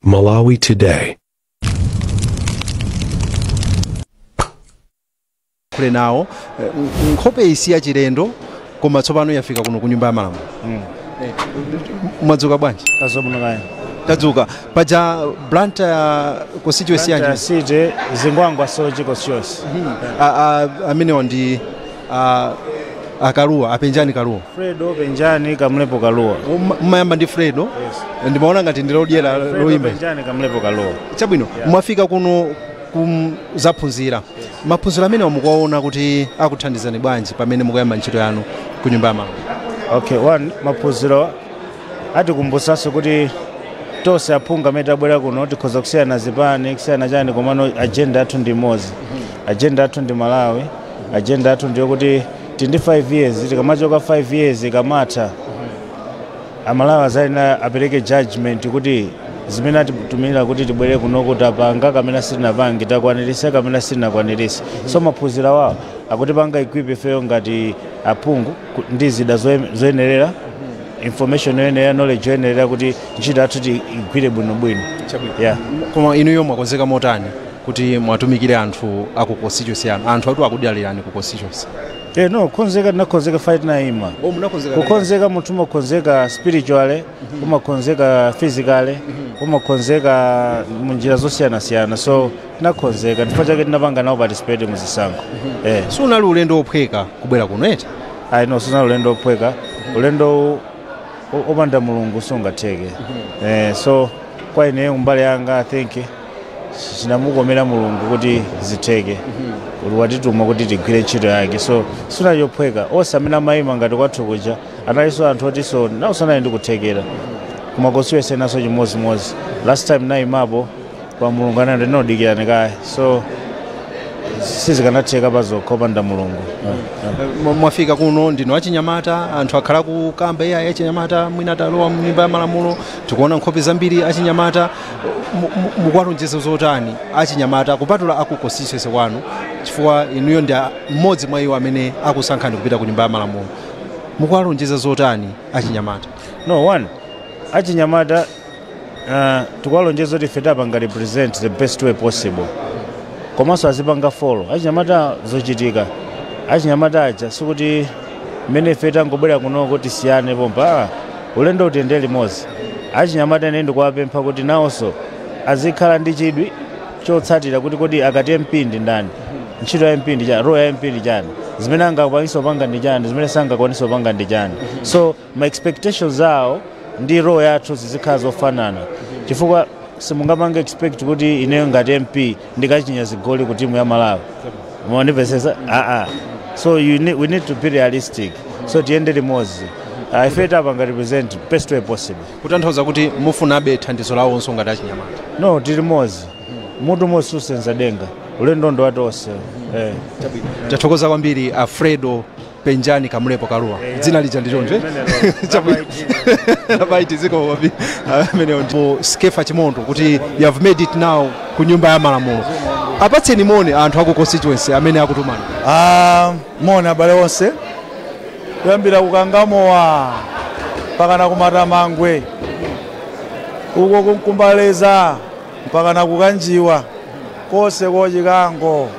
Malawi Today. Kule nawo nkhope isi ya chilendo koma tsopano yafika kuno ku nyumba ya malamulo. Mwadzuka bwanji? Tadzuka. Tadzuka. Paja Blantyre constituency yanji? City Zingwangwa Soche constituency. Amenewa ndi akaluwa, apenjani Kaluwa. Fredo Penjani Kamlepo Kaluwa. Mmayamba ndi Fredo? Yes. Ndimaona ngati ndi lodyera loyimba. Penjani Kamlepo Kaluwa. Chabwino, mwafika kuno kumzaphunzira. Maphunziro amene mukuwaona kuti akuthandizani bwanji pamene mukuyamba ntchito yanu ku nyumba ya malamulo? Okay, one, maphunziro atikumbusanso kuti tonse aphungu amene tabwera kuno tikhoza kusiyana zipani, kusiyana chani, komano agenda yathu ndi imodzi. Agenda yathu ndi Malawi, agenda yathu ndiyo kuti tindi 5 years, tikamachoka 5 years ikamatha Amalawi azalina apereke judgment kuti zimene atitumira kuti tibwere kuno kuti apanga kamene sitinapange, takwaniritsa kamene sitinakwaniritsa. So maphunziro awo akutipanga equip ifeyo ngati aphungu ndi zida zoyenerera, information yoyenerera, knowledge yoyenerera kuti ntchito yathu igwire bwinobwino. Yeah. Koma inuyo mwakonzeka motani kuti mwatumikire anthu aku constituency yanu? Anthu atu akudalirani ku constituency. No, kukonzeka tinakonzeka fight na ima. Kukonzeka munthu umakonzeka spiritually, umakonzeka physically, umakonzeka munjira zosiyanasiyana. So tinakonzeka, chifukwa chake tinapanga nawo participate muzisankho. Sunali ulendo wophweka kubwera kuno eti? Ayi, no, sunali ulendo wophweka. Ulendo opanda Mulungu sungatheke. So kwa ine mbali yanga I think chinamukomera Mulungu kuti zitheke. Kuti watituma kuti tigwire ntchito yake. So sunali yophweka. Onse amene amayima ngati kwathu kuja analinso anthu otinso nawo sanali ndi kuthekera. Koma constituency naso chimodzimodzi. Last time nayimapo kwa Mulungu anati ndinodikirani kaya. So sizikanatheka pazokha opanda Mulungu. Mwafika kuno ndinu achinyamata, anthu akhala kukamba iya achinyamata mwina talowa mnyumba ya malamulo, tikuona nkhope zambiri achinyamata. Mukuwalonjeza zotani achinyamata kupatula aku constituency kwanu, chifukwa inuyo ndi mmodzi mwa iwo amene akusankhani kupita ku nyumba ya malamulo? Mukuwalonjeza zotani achinyamata? No, one, achinyamata tikuwalonjeza kuti ife tapanga represent the best way possible. Komanso azipanga follow achinyamata zochitika. Achinyamata aja sikuti mmene ife tangobwera kuno kuti siyane pompa, ulendo utiyende limodzi. Achinyamata ine ndikuwapempha kuti nawonso azikhala ndi chidwi chotsatira kuti kodi akati MP ndi ndani, ntchito ya MP ndi chani, role ya MP ndi chani, zimene angakwanise kupanga ndi chani, zimene sangakwanise kupanga ndi chani. So my expectations awo ndi role yathu zizikhala zofanana, chifukwa simungapange expect kuti ineyo ngati MP ndikachinya zigoli ku timu ya Malawi. Mwandipesesa? So we need to be realistic. So tiyende limodzi. Ife tapanga represent best way possible. Kutanthauza kuti mufunabe thandizo lawonso ngati achinyamata? No, tili limodzi. Mutu umodzi susenza denga. Ulendo ndo watonse. Tathokoza kwambiri Alfredo Penjani Kamlepo Kaluwa. Dzina lija ndi chonje? Labaiti ziko kwambiri. Amenewo ndi Skefa Chimondo kuti you have made it now ku nyumba ya malamulo. Apatseni moni anthu aku constituency amene akutumani. Moni abale onse. Kuyambira kukangamowa mpaka kumatamangwe, uko kunkumbaleza mpaka kukanjiwa, kose kochikango,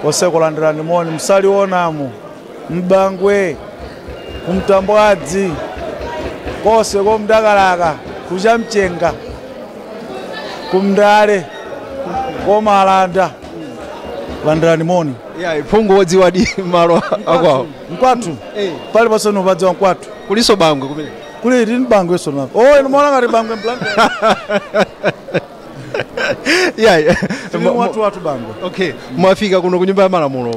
kose kulandirani moni, msalionamu mbangwe, kumtambwadzi, kose komdakalaka, kuchamchenga, kumndale, komalanda, landirani moni. Yeah, phungu wodziwa di malo akwawo. Mkwathu. Pali pasoni upadziwa mkwathu. Kuliso bangwe kumene? Kuli tini bangwe sono apo. Oh, inu maona ngati bangwe mplante. Yeah. Tini watu watu bangwe. Okay, mwafika kuno ku nyumba ya malamulo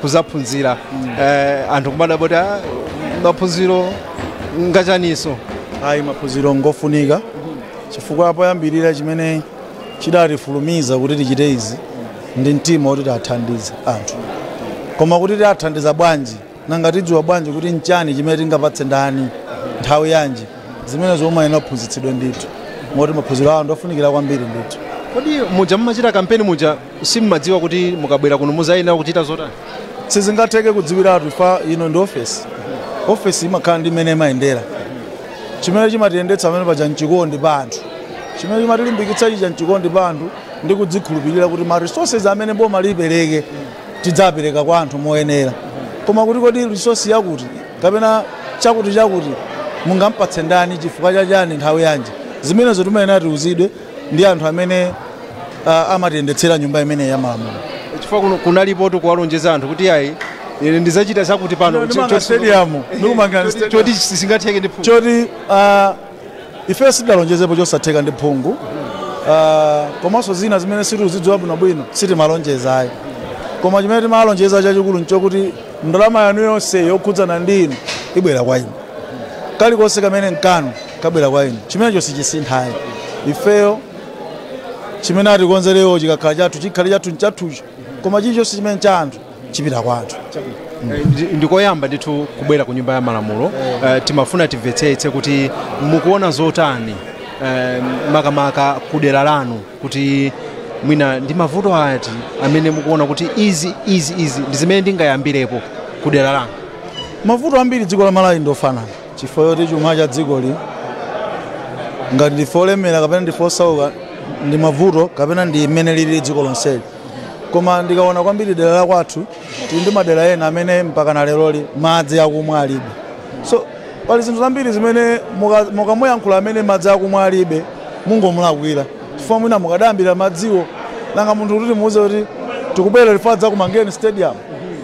kuzaphunzira. Anthu kumadabota maphunziro ngachaniso. Ayi, maphunziro ngofunika. Chifukwa poyambirira chimene chidatifulumiza kuti tichite izi ndi mtima woti tiathandize anthu. Koma kuti tiathandiza bwanji, nanga tidziwa bwanji kuti nchani chimene tingapatse ndani, nthawi yanji, zimene zomwe inaphunzitsidwe ndithu. Moti maphunziro awo ndofunikira kwambiri ndithu. Kodi muja mumachita kampeni muja simmadziwa kuti mukabwera kuno muzayenera kuchita zotani? Sizingatheke kudziwiratu, ifa ino ndi ofesi. Ofesi imakhala ndi mmene imayendera. Chimene chimatiyendetsa pamene paja nchikondi pa anthu. Chimene chimatilimbikitsa chija nchikondi pa anthu ndi kudzikhulupirira kuti ma resources amene boma lipereke tidzapereka kwa anthu moyenera. Koma kuti kodi resource yakuti kapena chakuti chakuti mungampatse ndani, chifukwa chachani, nthawi yanji, zimenezo timayenera tiuzidwe ndi anthu amene amatiyendetsera nyumba imeneyi ya malamulo. Chifukwa kuno kunalipo kuwalonjeza anthu kuti ayi, ine ndizachita zakuti pano. Ndimanga stadium, ndikumangira stadium. Choti sizingatheke ndi phungu. Choti ife sidalonjezepo chosatheka ndi phungu, komanso zina zimene sitizidziwa bwinobwino sitimalonjeza ayi. Koma chimene timalonjeza chachikulu nchokuti ndalama yanu yonse yokhudzana ndi inu ibwera kwa inu, kalikonse kamene nkanu kabwera kwa inu. Chimenecho sichisinthayi. Ifeyo chimene atikonzerewo chikakhala chathu, chikhale chathu, nchathucho, koma chilichonse chimene cha anthu chipita kwa anthu. Ndikoyamba ndithu kubwera ku nyumba ya malamulo. Timafuna timvetsetse kuti mukuona zotani, makamaka kudera lanu, kuti mwina ndi mavuto ati amene mukuona kuti izi, izi, izi ndi zimene ndingayambirepo kudera lanu. Mavuto ambiri dziko la Malawi ndofanana, chifukwa choti chuma cha dzikoli, ngati ndife olemera kapena ndife osauka, ndi mavuto kapena ndi mmene lili dziko lonseli. Koma ndikaona kwambiri dera la kwathu, tili ndi madera ena amene mpaka na leroli madzi akumwa alibe. So pali zinthu zambiri zimene mukamuyankhula amene madzi akumwa alibe, mungomulakwira, chifukwa mwina mukadayambira madziwo. Nanga munthu kuti muuze kuti tikubwera tifuna dzakumangireni stadium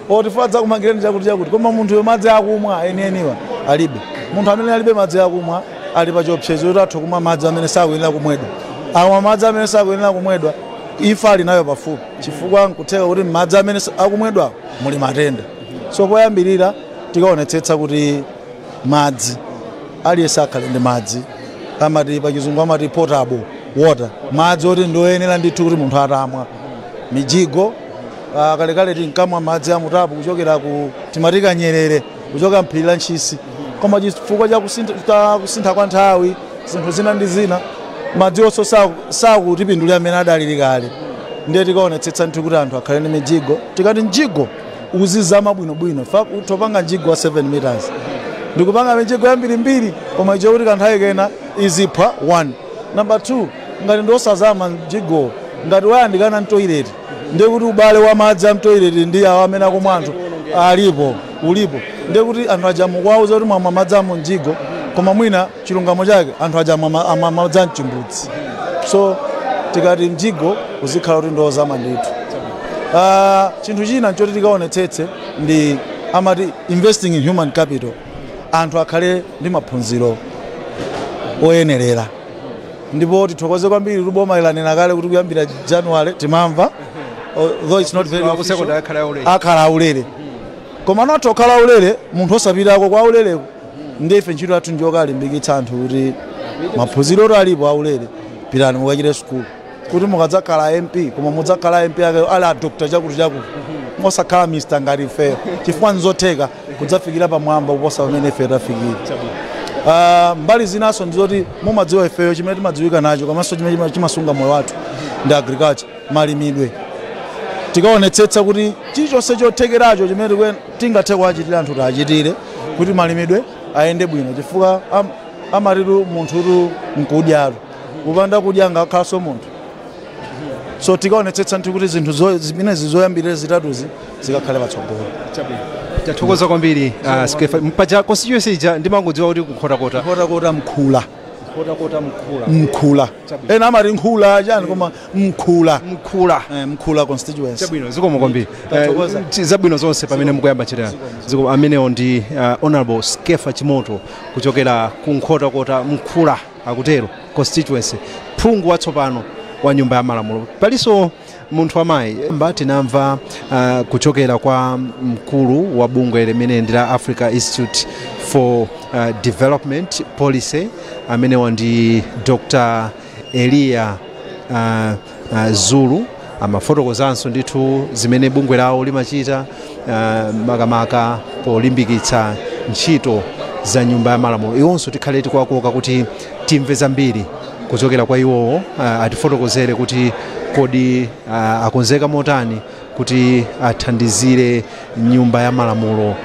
o tifuna dzakumangireni chakuti chakuti, koma munthuyo madzi akumwa enieniwa alibe. Munthu amene alibe madzi akumwa ali pa chiopsezo kuti atha kumwa madzi amene sakuyenera kumwedwa. Akamwa madzi amene sakuyenera kumwedwa, imfa ali nayo pafupi, chifukwa nkutheka kuti madzi amene akumwedwa muli matenda. So poyambirira tikaonetsetsa kuti madzi, aliyense akhale ndi madzi, amati pachizungu amati potable water, madzi oti ndioyenera ndithu kuti munthu atamwa. Mijigo, kalekale tinkamwa madzi amutapu kuchokera ku timati kanyerere, kuchoka mphiri la Ntchisi, koma chifukwa cha kusintha kwa nthawi, zinthu zina ndi zina, madzi onso sakutipindulira amene adalili kale. Ndiye tikaonetsetsa ndithu kuti anthu akhale ndi mijigo. Tikati mjigo uzizama bwinobwino, topanga mjigo wa 7 meters, ndikupanga mijigo yambirimbiri, koma icho kuti kanthawi kena iziphwa 1. Number 2, ngati ndiosazama mjigo, ngati wayandikana mtoilet, ndiye kuti ubale wa madzi a mtoilet ndi awo amene akumwa anthu alipo ulipo. Ndiye kuti anthu aja mukuwauza kuti mwamwa madzi a mjigo, koma mwina chilungamo chake anthu aja amwa madzi a mchimbudzi. So tikati mjigo uzikhala kuti ndiozama ndithu. Chinthu china nchoti tikaonetsetse ndi amati investing in human capital, anthu akhale ndi maphunziro oyenerera. Ndipo tithokoze kwambiri kuti boma ilanena kale kuti kuyambira January, timamva, although it's not very Ku official, secondary akhala aulere. Akhala aulere, koma not okhala aulere, munthu osapitako kwa aulereko. Ndiye ife ntchito yathu ndiyokalimbikitsa anthu kuti maphunziro oti alipo aulere, pitani mukachite sukulu kuti mukadzakhala MP, koma mudzakhala MP ake ali a doctor chakuti chakuti, osakhala Mr ngati ifeyo, chifukwa nzotheka kudzafikira pamwamba kuposa pamene ife tafikira. Mbali zinaso ndizoti mumadziwa ifeyo chimene timadziwika nacho komanso chimene chimasunga moyo wathu ndi agriculture, malimidwe. Tikaonetsetsa kuti chilichonse chothekeracho chimene tingathe kuachitira anthu tiachitire kuti malimidwe ayende bwino, chifukwa amatitu munthutu nkudyatu, kupanda kudya ngakhalanso munthu. So tikaonetsetsa nthu kuti zinthu zimenezi zoyambirira zitatuzi zikakhale patsogolo. Tathokoza kwambiri, Skeffa. Paja constituency ija ndimangodziwa kuti kunkhotakota. Nkhotakota Mkhula. Nkhotakota Mkhula. Mkhula. Ena amati Nkhula chani, koma Mkhula. Mkhula. Eh, Mkhula constituency. Chabwino, zikomo kwambiri. Tathokoza. Zabwino zonse pamene mukuyamba ntchito yanu. Zikomo. Amenewo ndi Honorable Skeffa Chimoto kuchokera ku Nkhotakota Mkhula, akutero, constituency, phungu watsopano wa nyumba ya malamulo. Palinso munthu amayi mba tinamva kuchokera kwa mkulu wa bungwe limene ndi la Africa Institute for Development Policy. Amenewa ndi Dr Eliya Zulu. Amafotokozanso ndithu zimene bungwe lawo limachita, makamaka polimbikitsa ntchito za nyumba ya malamulo. Iwonso tikhale tikuwakoka kuti timve zambiri kuchokera kwa iwowo, atifotokozere kuti kodi akonzeka motani kuti athandizire nyumba ya malamulo.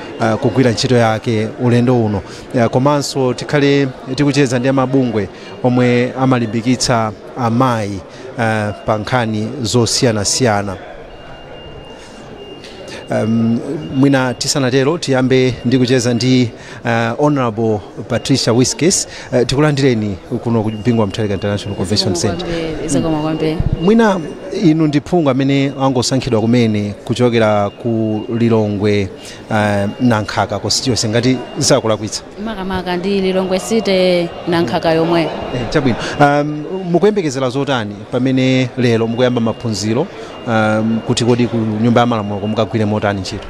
kugwira ntchito yake ulendo uno. Komanso tikhale tikucheza ndi amabungwe omwe amalimbikitsa amayi pa nkhani zosiyanasiyana. Mwina tisanatero tiyambe ndi kucheza ndi Honorable Patricia Wiskes. Tikulandireni kuno ku Bingu wa Mutharika International Convention Center. Zikomo kwambiri. Mwina inu ndi phungu amene angosankhidwa kumene kuchokera ku Lilongwe Nankhaka constituency, ngati zakulakwitsa? Makamaka ndi Lilongwe City, Nankhaka yomwe. Chabwino. Mukuyembekezera zotani pamene lero mukuyamba maphunziro, kuti kodi ku nyumba ya malamulo mukagwire motani ntchito?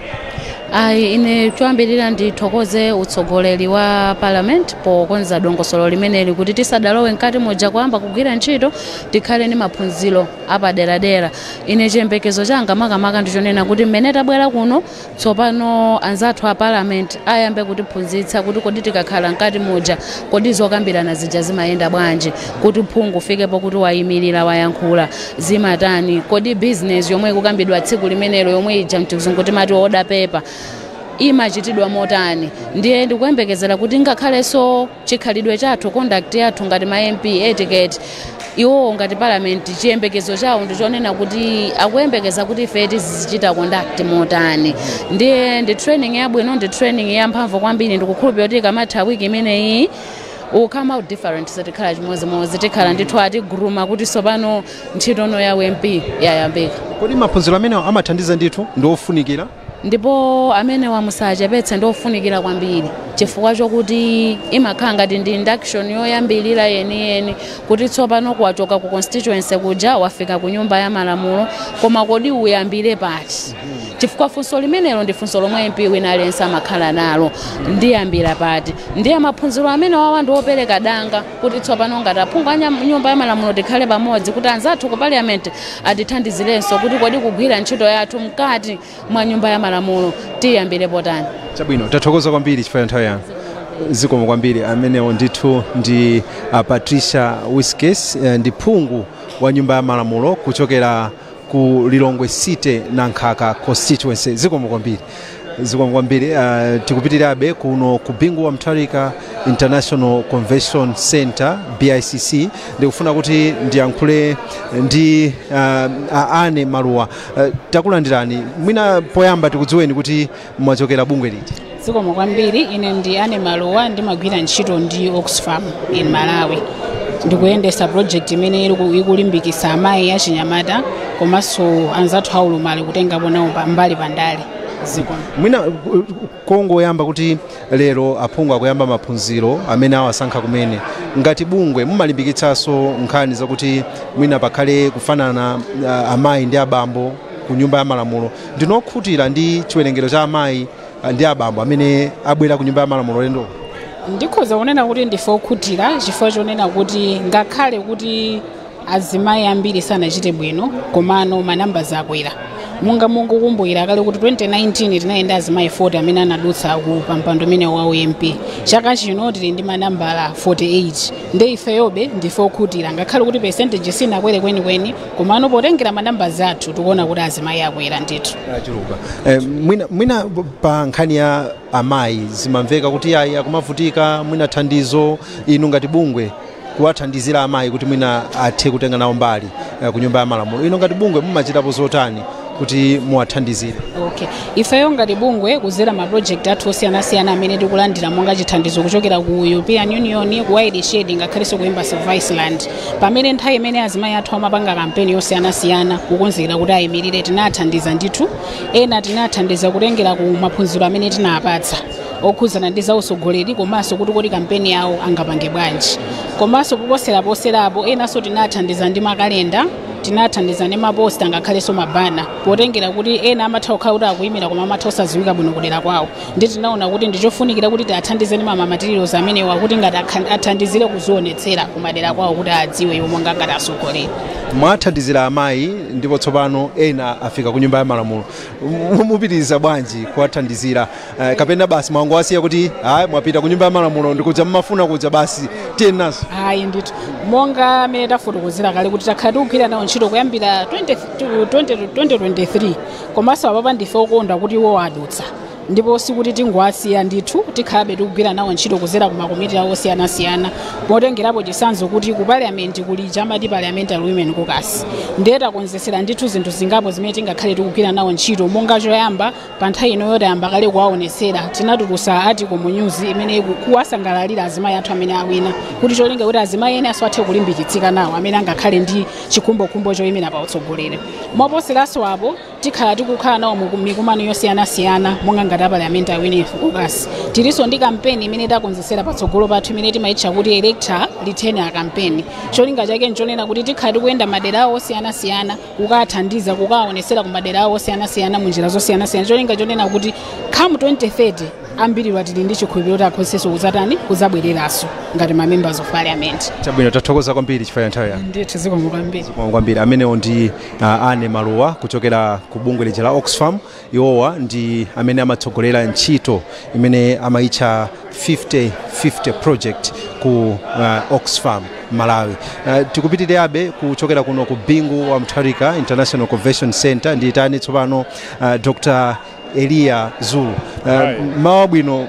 Ayi, ine choyambirira ndithokoze utsogoleri wa parliament pokonza dongosolo limeneli kuti tisadalowe mkati muja kuyamba kugwira ntchito tikhale ndi maphunziro apaderadera. Ine chiyembekezo changa makamaka ndichonena kuti mmene tabwera kuno tsopano, anzathu a parliament ayambe kutiphunzitsa kuti kodi tikakhala mkati muja, kodi zokambirana zija zimayenda bwanji, kuti phungu ufikepo kuti wayimirira, wayankhula, zimatani, kodi business yomwe ikukambidwa tsiku limenelo, yomwe ija mchizungu timati order paper, imachitidwa motani. Ndiye ndikuyembekezera kuti ngakhalenso chikhalidwe chathu, conduct yathu ngati ma MP, etiquette, iwowo ngati parliament chiyembekezo chawo ndichonena kuti akuyembekeza kuti ife tizichita conduct motani. Ndiye ndi training yabwino, ndi training yamphamvu kwambiri. Ndikukhulupirira kuti ikamatha wiki imeneyi will come out different, sitikhala chimodzimodzi, tikhala ndithu atigrooma kuti tsopano ntchitono ya MP yayambika. Kodi maphunziro amenewa amathandiza ndithu, ndi ofunikira? Ndipo amene wamusachepetse ndi ofunikira kwambiri, chifukwa chokuti imakhala ngati ndi induction yoyambirira yeniyeni kuti tsopano kuwachoka ku constituency kuja wafika ku nyumba ya malamulo, koma kodi uyambire pati? Chifukwa funso limenelo ndi funso lomwe MP wina aliyense amakhala nalo, ndiyambira pati? Ndiye maphunziro amene wawa ndi opereka danga kuti tsopano ngati aphungu a nyumba ya malamulo tikhale pamodzi kuti anzathu ku parliament atithandizirenso kuti kodi kugwira ntchito yathu mkati mwa nyumba ya malamulo tiyambire potani. Chabwino, tathokoza kwambiri chifukwa cha nthawi yanu. Zikomo kwambiri. Amenewo ndithu ndi Patricia Wiskes, ndi phungu wa nyumba ya malamulo kuchokera ku Lilongwe City Nankhaka constituency. Zikomo kwambiri, zikomo kwambiri. Tikupitirirabe kuno ku Bingu wa Mutharika International Convention Center, BICC. Ndikufuna kuti ndiyankhule ndi Ane Maluwa. Takulandirani. Mwina poyamba tikudziweni kuti mwachokera bungwe liti? Zikomo kwambiri. Ine ndi Ane Maluwa, ndimagwira ntchito ndi Oxfam in Malawi. Ndikuyendesa project imene ikulimbikitsa amayi achinyamata komanso anzathu aulumali kutengapo nawo mbali pandale. Zikomo. Mwina kongoyamba kuti lero aphungu akuyamba maphunziro amene awasankha kumene, ngati bungwe mumalimbikitsanso nkhani zakuti mwina pakhale kufanana amayi ndi abambo ku nyumba ya malamulo, ndinokhutira ndi chiwerengero cha amayi ndi abambo amene abwera ku nyumba ya malamulo lendo? Ndikhoza kunena kuti ndife okhutira, chifukwa chonena kuti ngakhale kuti azimayi ambiri sanachite bwino, komano manamba akwera. Monga mungukumbukira kale kuti 2019 tinayenda azimayi 40 amene anadutsa ku pampando umene wa MP. Chaka chino tili ndi manambala 48. Nde ifeyobe ndife okhutira, ngakhale kuti percentage sinakwere kwenikweni, komano potengera manamba athu tikuona kuti azimayi akwera ndithu. Achuluka. Mwina pa nkhani ya amayi zimamveka kuti ayi, akumavutika mwina thandizo. Inu ngati bungwe kuwathandizira amayi kuti mwina athe kutenga nawo mbali ku nyumba ya malamulo, inu ngati bungwe mumachitapo zotani kuti muwathandizire? Okay, ifeyo ngati bungwe kuzera ma project athu osiyanasiyana amene tikulandira monga chithandizo kuchokera ku European Union, ku WaterShed, ngakhalenso ku Embassy of Iceland, pamene nthawi imene azimayi athu amapanga kampeni yosiyanasiyana kukonzekera kuti ayimirire, tinathandiza ndithu. Ena tinathandiza kutengera ku maphunziro amene tinapatsa okhudzana ndi zautsogoleri komanso kuti kodi kampeni yawo angapange bwanji. Komanso kuposeraposerapo, enanso tinathandiza ndi makalenda, tinathandiza ndi maposta, ngakhalenso mabana, potengera kuti ena amatha kukhala kuti akuyimira koma amatha osadziwika bwino kudera kwawo. Ndi tinaona kuti ndichofunikira kuti tiathandize ndi ma materials amenewa kuti ngati athandizire kuzionetsera kumadera kwawo kuti adziwe iwo monga ngati atsogoleri. Mwathandizira amayi ndipo tsopano ena afika ku nyumba ya malamulo. Mupitiriza bwanji kuwathandizira, kapena basi mwangowasiya kuti hayi, mwapita ku nyumba ya malamulo ndikuja mmafuna kuja, basi tiye naso? Ayi ndithu, monga amene tafotokozera kale kuti takhala tikugwira nawo ntchito kuyambira 20 20 2023, komanso apapa ndife okondwa kuti iwo adutsa. Ndipo sikuti tingowasiya ndithu, tikhalabe tikugwira nawo ntchito kuzera ku makomiti awo osiyanasiyana. Motengerapo chitsanzo kuti ku parliament kuli chamati Parliamentary Women Caucus, ndiye takonzesera ndithu zinthu zingapo zimene tingakhale tikugwira nawo ntchito. Monga choyamba, pa nthawi ino tayamba kale kuwaonesera, tinatulutsa article mu news imene kuwasangalalira azimayi athu amene awina, kuti cholinga kuti azimayi ena athe kulimbikitsika nawo amene angakhale ndi chikhumbokhumbo choyimira pa utsogoleri. Moposeranso apo, tikhala tikukhala nawo mu mikumano yosiyanasiyana monga ngati a Parliamentary Women Caucus. Tilinso ndi kampeni imene takonzesera patsogolo pathu imene timayitcha kuti Elector Return Campaign. Cholinga chake nchonena kuti tikhala tikuyenda madera awo osiyanasiyana kukathandiza, kukaonesera ku madera awo osiyanasiyana mu njira zosiyanasiyana, cholinga chonena kuti come 2030 ambiri tili ndi chikhulupiriro kuti akhozenso kuzatani, kuzabwereranso ngati ma members of parliament. Chabwino, tathokoza kwambiri chifukwa cha nthawi yanu. Ndithu, zikomo kwambiri. Kwambiri. Amenewo ndi Ane Maluwa kuchokera ku bungwe lija la Oxfam. Iwowa ndi amene amatsogolera ntchito imene amayitcha 50-50 Project ku Oxfam Malawi. Tikupitirirabe kuchokera kuno ku Bingu wa Mutharika International Convention Center. Ndiyitane tsopano Dr Eliya Zulu. Mawa bwino.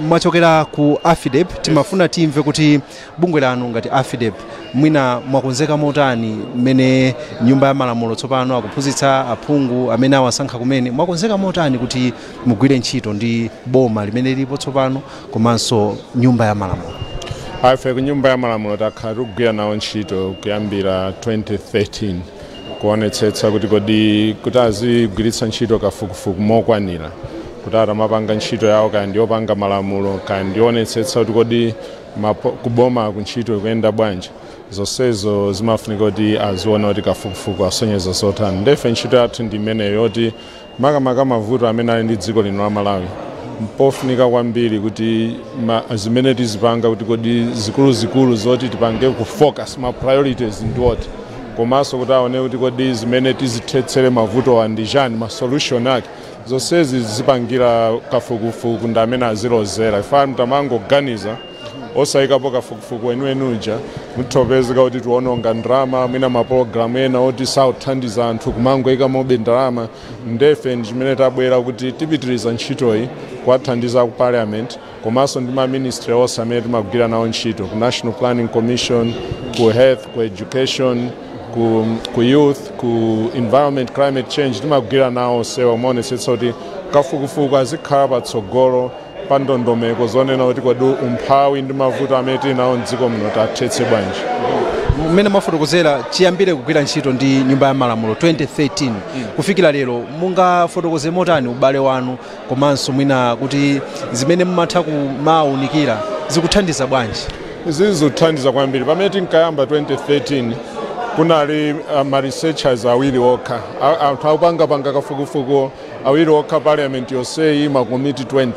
Mwachokera ku AFIDEP. Timafuna timve kuti bungwe lanu ngati AFIDEP mwina mwakonzeka motani mmene Nyumba ya Malamulo tsopano akuphunzitsa aphungu amene awasankha kumene. Mwakonzeka motani kuti mugwire ntchito ndi boma limene lilipo tsopano komanso Nyumba ya Malamulo? Ife ku Nyumba ya Malamulo takhala tikugwira nawo ntchito kuyambira 2013, kuonetsetsa kuti kodi kuti azigwiritsa ntchito kafukufuku mokwanira, kuti atamapanga ntchito yawo, kaya ndiyopanga malamulo, kaya ndionetsetsa kuti kodi kuboma kuntchito ikuyenda bwanji, zonsezo zimafunika kuti aziona kuti kafukufuku asonyeza zotani. Ndefe ntchito yathu ndi imeneyo, yoti makamaka mavuto amene ali ndi dziko lino la Malawi, mpofunika kwambiri kuti zimene tizipanga, kuti kodi zikuluzikulu zoti tipange ku focus, ma priorities ndiwoti, komanso kuti aone kuti kodi zimene tizithetsere mavuto ndi chani, ma solution ake. Zonsezi zipangira kafukufuku ndi amene azilozera. Ife tamangoganiza osayikapo kafukufuku weniweni uja, mutopezeka kuti tiononga ndalama, mwina mapulogalamu ena oti sauthandiza anthu, kumangoyikamobe ndalama. Ndefe ndi chimene tabwera kuti tipitiriza ntchitoyi kuwathandiza ku parliament, komanso ndi ma ministry onse amene timagwira nawo ntchito, ku National Planning Commission, ku health, ku education, ku youth, ku environment, climate change. Timagwira nawo onsewa kumaonetsetsa kuti kafukufuku azikhala patsogolo pa ndondomeko zonena kuti kodi umphawi ndi mavuto amene tili nawo mdziko muno tathetse bwanji. Mmene mwafotokozera, chiyambire kugwira ntchito ndi Nyumba ya Malamulo 2013 kufikira lero, mungafotokoze motani ubale wanu, komanso mwina kuti zimene mumatha kumawunikira zikuthandiza bwanji? Izi zikuthandiza kwambiri. Pamene tinkayamba 2013 kunali ma researchers awiri okha, anthu akupangapanga kafukufuku awiri okha, parliament yonseyi makomiti 20.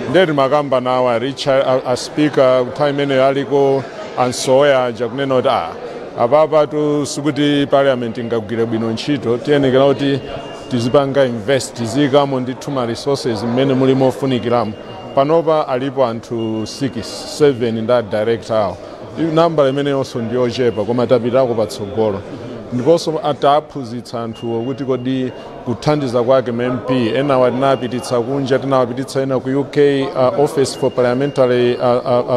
Ndiye timakamba nawo a Richard, a speaker nthawi imeneyo aliko ansoya aja, kunena kuti apapa tu sikuti parliament ingagwire bwino ntchito, tiyenekera kuti tizipanga invest, tiziyikamo ndithu ma resources mmene muli mofunikiramo. Panopa alipo anthu 6, 7 ndi a director awo. Nambala imeneyonso ndiyochepa, koma tapitako patsogolo. Ndiponso ataphunzitsa anthuwo kuti kodi kuthandiza kwake ma MP enawa tinapititsa kunja, tinawapititsa ena ku UK, Office for Parliamentary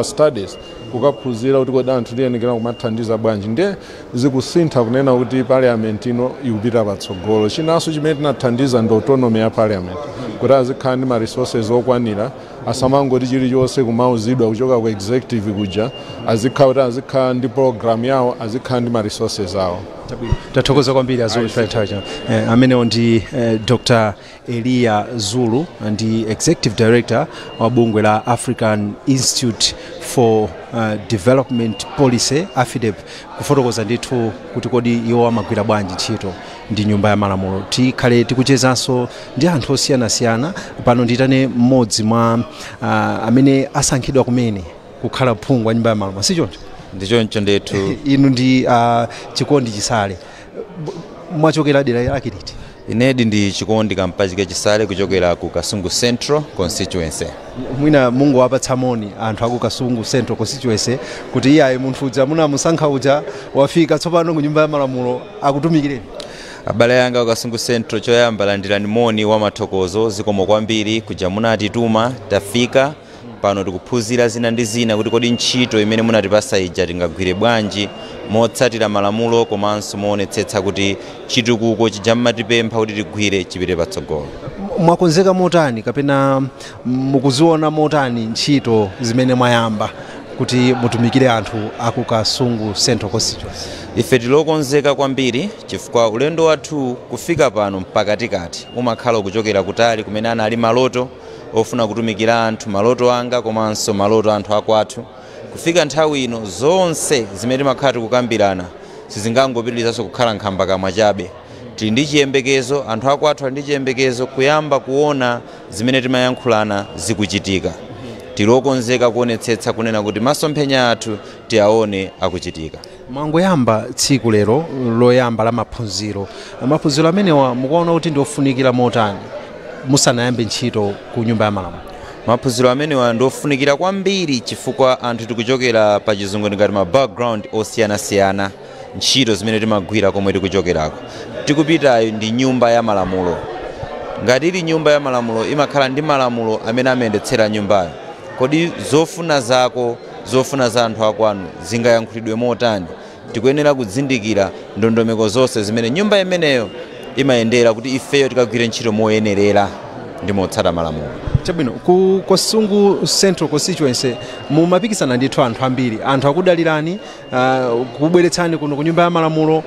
Studies, kukaphunzira kuti kodi anthu tiyenekera kumathandiza bwanji. Ndiye zikusintha kunena kuti parliament ino ikupita patsogolo. Chinanso chimene tinathandiza ndi autonomy ya parliament, kuti azikhala ndi ma resources okwanira, asamangoti chilichonse kumauzidwa kuchoka ku executive kuja, azikhala kuti azikhala ndi program yawo, azikhala ndi ma resources awo. Tathokoza kwambiri azulu chifukwa nthawi chano. Amenewo ndi Dr Eliya Zulu, ndi executive director wa bungwe la African Institute for Development Policy, AFIDEP, kufotokoza ndithu kuti kodi iwo amagwira bwanji ntchito ndi Nyumba ya Malamulo. Tikhale tikuchezanso ndi anthu osiyanasiyana pano. Nditane mmodzi mwa amene asankhidwa kumene kukhala phungu wa Nyumba ya Malamulo, sichoncho? Ndichoncho ndithu. Inu ndi Chikondi Chisale. Mwachokera dera lake liti? Inedi ndi Chikondi Kampachike Chisale, kuchokera ku Kasungu Central Constituency. Mwina mungowapatsa moni anthu aku Kasungu Central Constituency, kuti iyayi, munthu uja munamusankha uja wafika tsopano ku Nyumba ya Malamulo, akutumikireni. Abale anga Kasungu Central, choyamba landirani moni wa mathokozo, zikomo kwambiri kuja munatituma tafika pano tikuphunzira zina ndi zina kuti kodi ntchito imene munatipasa ija tingagwire bwanji motsatira malamulo komanso moonetsetsa kuti chitukuko chija mmatipempha kuti tigwire chipite patsogolo. Mwakonzeka motani kapena mukuziona motani ntchito zimene mwayamba kuti mutumikire anthu aku Kasungu Central Constituency? Ife tilokonzeka kwambiri chifukwa ulendo wathu kufika pano mpakatikati umakhala kuchokera kutali kumene anali maloto ofuna kutumikira anthu, maloto anga komanso maloto anthu akwathu. Kufika nthawi ino zonse zimene timakhala tikukambirana sizingangopitirizaso kukhala nkhamba kamwa chabe. Tili ndi chiyembekezo, anthu akwathu ali ndi chiyembekezo kuyamba kuona zimene timayankhulana zikuchitika. Tilokonzeka kuonetsetsa kunena kuti masomphenya athu tiyaone akuchitika. Mwangoyamba tsiku lero loyamba la maphunziro, maphunziro amenewa mukuona kuti ndiofunikira motani musanayambe ntchito ku nyumba ya malamulo? Maphunziro amenewa ndiofunikira kwambiri chifukwa anthu tikuchokera pa chizungu ngati ma background osiyanasiyana, ntchito zimene timagwira komwe tikuchokerako. Tikupitayo ndi nyumba ya malamulo. Ngati ili nyumba ya malamulo imakhala ndi malamulo amene amayendetsera nyumbayo. Kodi zofuna zako, zofuna za anthu akwanu zingayankhulidwe motani? Tikuyenera kuzindikira ndondomeko zonse zimene nyumba imeneyo imayendera kuti ifeyo tikagwire ntchito moyenerera ndi motsata malamulo. Chabwino, ku Kasungu Central Constituency mumapikisana ndithu anthu ambiri, anthu akudalirani, kubweretsani kuno ku nyumba ya malamulo,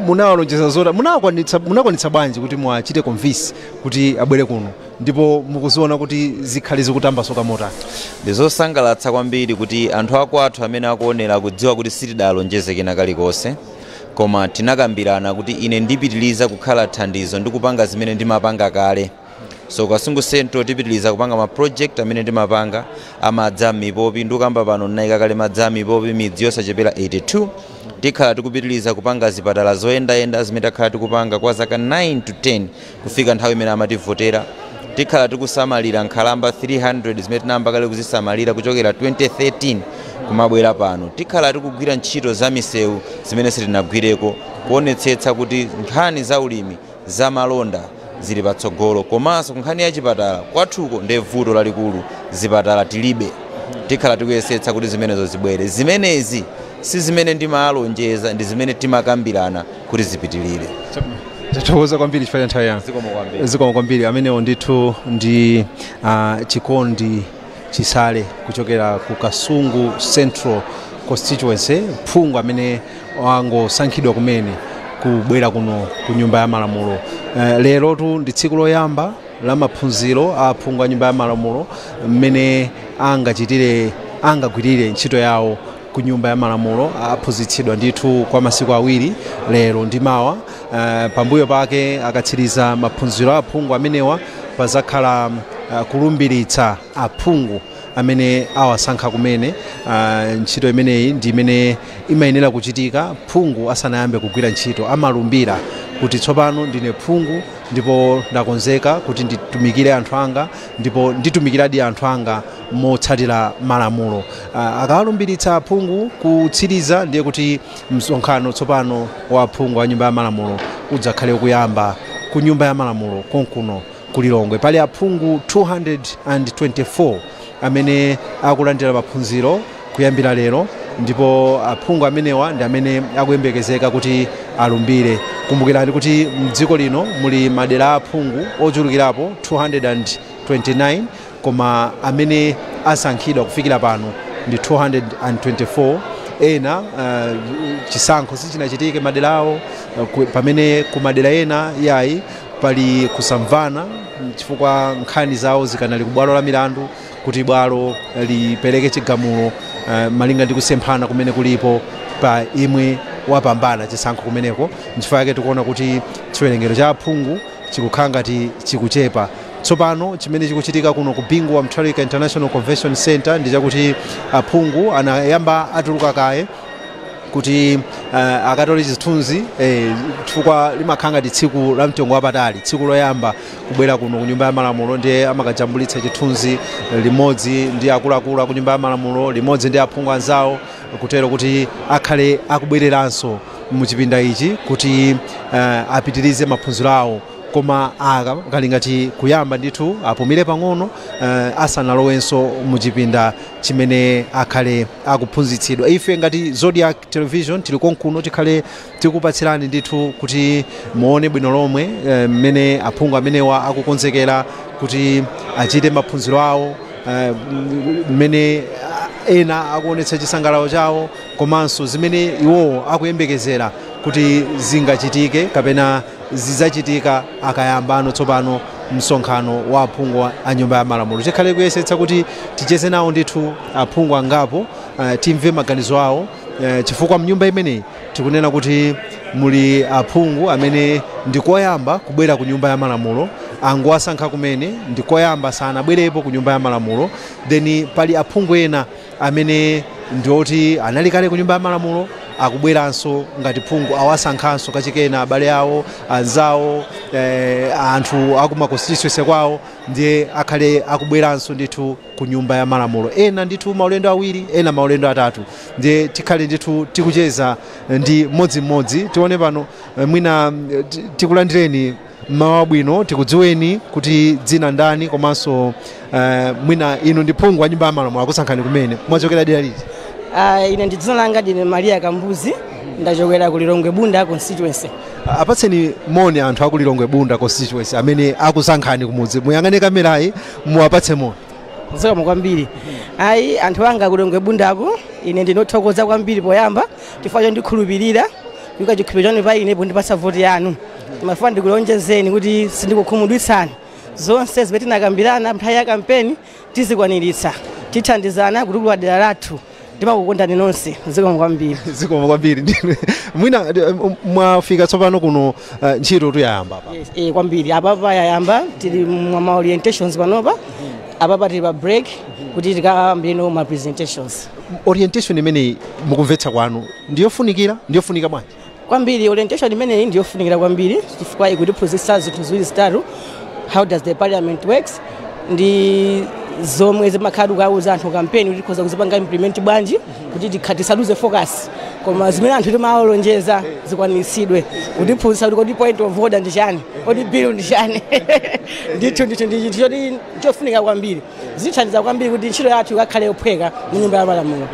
munawalonjeza zota, munakwanitsa bwanji kuti mwachite convince kuti abwere kuno ndipo mukuziona kuti zikhale zikutambasuka motani? Ndizosangalatsa kwambiri kuti anthu akwathu amene akuonera kudziwa kuti sitidalonjeze kena kalikonse, koma tinakambirana kuti ine ndipitiliza kukhala thandizo ndi kupanga zimene ndimapanga kale. So Kasungu Central tipitiliza kupanga ma project amene ndimapanga amadzi mipopi, ndikamba pano ndinayika kale madzi mipopi midzi yosachepera 82. Tikhala tikupitiliza kupanga zipatala zoyendayenda zimene takhala tikupanga kwa zaka 9 to 10 kufika nthawi imene amativotera. Tikhala tikusamalira nkhalamba 300 zimene tinayamba kale kuzisamalira kuchokera 2013 kumabwera pano. Tikhala tikugwira ntchito za misewu zimene sitinagwireko kuonetsetsa kuti nkhani za ulimi za malonda zili patsogolo, komanso nkhani ya chipatala kwathuko ndi vuto lalikulu, zipatala tilibe. Tikhala tikuyesetsa kuti zimenezo zibwere. Zimenezi si zimene ndimalonjeza, ndi zimene timakambirana kuti zipitilire. Tathokoza kwambiri chifukwa cha nthawi yanu. Zikomo kwambiri. Amenewo ndithu ndi Chikondi Chisale kuchokera ku Kasungu Central Constituency, phungu amene wangosankhidwa kumene kubwera kuno ku nyumba ya malamulo. Lerotu ndi tsiku loyamba la maphunziro a phungu a nyumba ya malamulo mmene angagwirire ntchito yawo ku nyumba ya malamulo. Aphunzitsidwa ndithu kwa masiku awiri, lero ndi mawa. Pambuyo pake akatsiriza maphunziro a aphungu amenewa pazakhala kulumbiritsa aphungu amene awasankha kumene. Ntchito imeneyi ndi imene imayenera kuchitika phungu asanayambe kugwira ntchito, amalumbira kuti tsopano ndine phungu ndipo ndakonzeka kuti nditumikire anthu anga ndipo nditumikiradi anthu anga motsatira malamulo. Akalumbiritsa aphungu kutsiriza ndiye kuti msonkhano tsopano wa aphungu a nyumba ya malamulo udzakhale kuyamba ku nyumba ya malamulo konkuno ku Lilongwe. Pali aphungu 224 amene akulandira maphunziro kuyambira lero, ndipo aphungu amenewa ndi amene akuyembekezeka kuti alumbire. Kumbukirani kuti mdziko lino muli madera aphungu ochulukirapo 229, koma amene asankhidwa kufikira pano ndi 224. Ena chisankho sichinachitike madera awo, pamene ku madera ena yayi pali kusamvana chifukwa nkhani zawo zikanali ku bwalo la milandu kuti bwalo lipereke chigamulo malinga ndi kusemphana kumene kulipo pa imwe wapambana chisankho kumeneko. Nchifukwa chake tikuona kuti chiwerengero cha aphungu chikukhala ngati chikuchepa. Tsopano chimene chikuchitika kuno ku Bingu wa Mutharika International Convention Center ndi chakuti aphungu anayamba atuluka kaye kuti akatole chithunzi, chifukwa limakhala ngati tsiku la mtengo wapatali, tsiku loyamba kubwera kuno ku nyumba ya malamulo, ndiye amakajambulitsa chithunzi limodzi ndi akuluakulu ku nyumba ya malamulo limodzi ndi aphungu anzawo, kutero kuti akhale akubwereranso Muchipinda ichi kuti apitirize maphunziro awo, koma aka kali ngati kuyamba ndithu, apumire pang'ono asanalowenso muchipinda chimene akhale akuphunzitsidwa. Ife ngati Zodiak Television tili konkuno, tikhale tikupatsirani ndithu kuti muone bwino lomwe mmene aphungu amenewa akukonzekera kuti achite maphunziro awo, mmene ena akuonetsa chisangalalo chawo, komanso zimene iwowo akuyembekezera kuti zingachitike kapena zidzachitika akayambano tsopano msonkhano wa aphungu a Nyumba ya Malamulo. Tikhale kuyesetsa kuti ticheze nawo ndithu aphungu angapo, timve maganizo awo, chifukwa mnyumba imeneyi tikunena kuti muli aphungu amene ndikoyamba kubwera ku Nyumba ya Malamulo, angowasankha kumene, ndikoyamba, sanabwerepo ku Nyumba ya Malamulo. Then pali aphungu ena amene ndioti anali kale ku Nyumba ya Malamulo, akubweranso ngati phungu, awasankhanso kachikena abale awo, anzawo, anthu akuma constituency kwawo, ndiye akhale akubweranso ndithu ku Nyumba ya Malamulo, ena ndithu maulendo awiri, ena maulendo atatu. Ndiye tikhale ndithu tikucheza ndi mmodzimmodzi. Tione pano, mwina tikulandireni mmawa bwino, tikudziweni kuti dzina ndani, komanso mwina inu ndi phungu wa Nyumba ya Malamulo, akusankhani kumene, mwachokera dera liti? Ine ndi dzina langa ndine Maria Kambuzi, ndachokera ku Lilongwe Bunda constituency. Apatseni moni anthu aku Lilongwe Bunda constituency amene akusankhani kumudzi. Muyang'ane kamerayi, muwapatse moni. Zikomo kwambiri. Ayi, anthu anga ku Lilongwe Bundako, ine ndinothokoza kwambiri poyamba chifukwa chondikhulupirira, kuyika chikhulupiriro chanu pa ine pondipatsa voti yanu. Ndimafuna ndikulonjezeni kuti sindikukhumudwitsani. Zonse zimene tinakambirana nthawi ya kampeni tizikwaniritsa, tithandizana kutukula dera lathu. Ndimakukondani nonse, zikomo kwambiri. Zikomo kwambiri. Mwina mwafika tsopano kuno, ntchito tuyayamba pa? Yes, kwambiri. Apapa yayamba, tili mwa orientations panopa. Apapa tili pa break kuti tikayambeno ma presentations. Orientation imeneyi, mukumvetsa kwanu, ndiyofunikira, ndiyofunika bwanji? Kwambiri, orientation imeneyi ndiyofunikira kwambiri chifukwa ikutiphunzitsa zinthu ziwiri zitatu: how does the parliament works, ndi zomwe zimakhala tikauza anthu kampeni kuti tikhoza kuzipanga implement bwanji kuti tisaluze focus, koma zimene anthu timawalonjeza zikwaniritsidwe. Kutiphunzitsa kuti kodi point of order ndi chani, kodi bill ndi chani. Ndithu ndithu ndi chinthu choti chofunika kwambiri, zithandiza kwambiri kuti ntchito yathu ikakhale yophweka mu Nyumba ya Malamulo.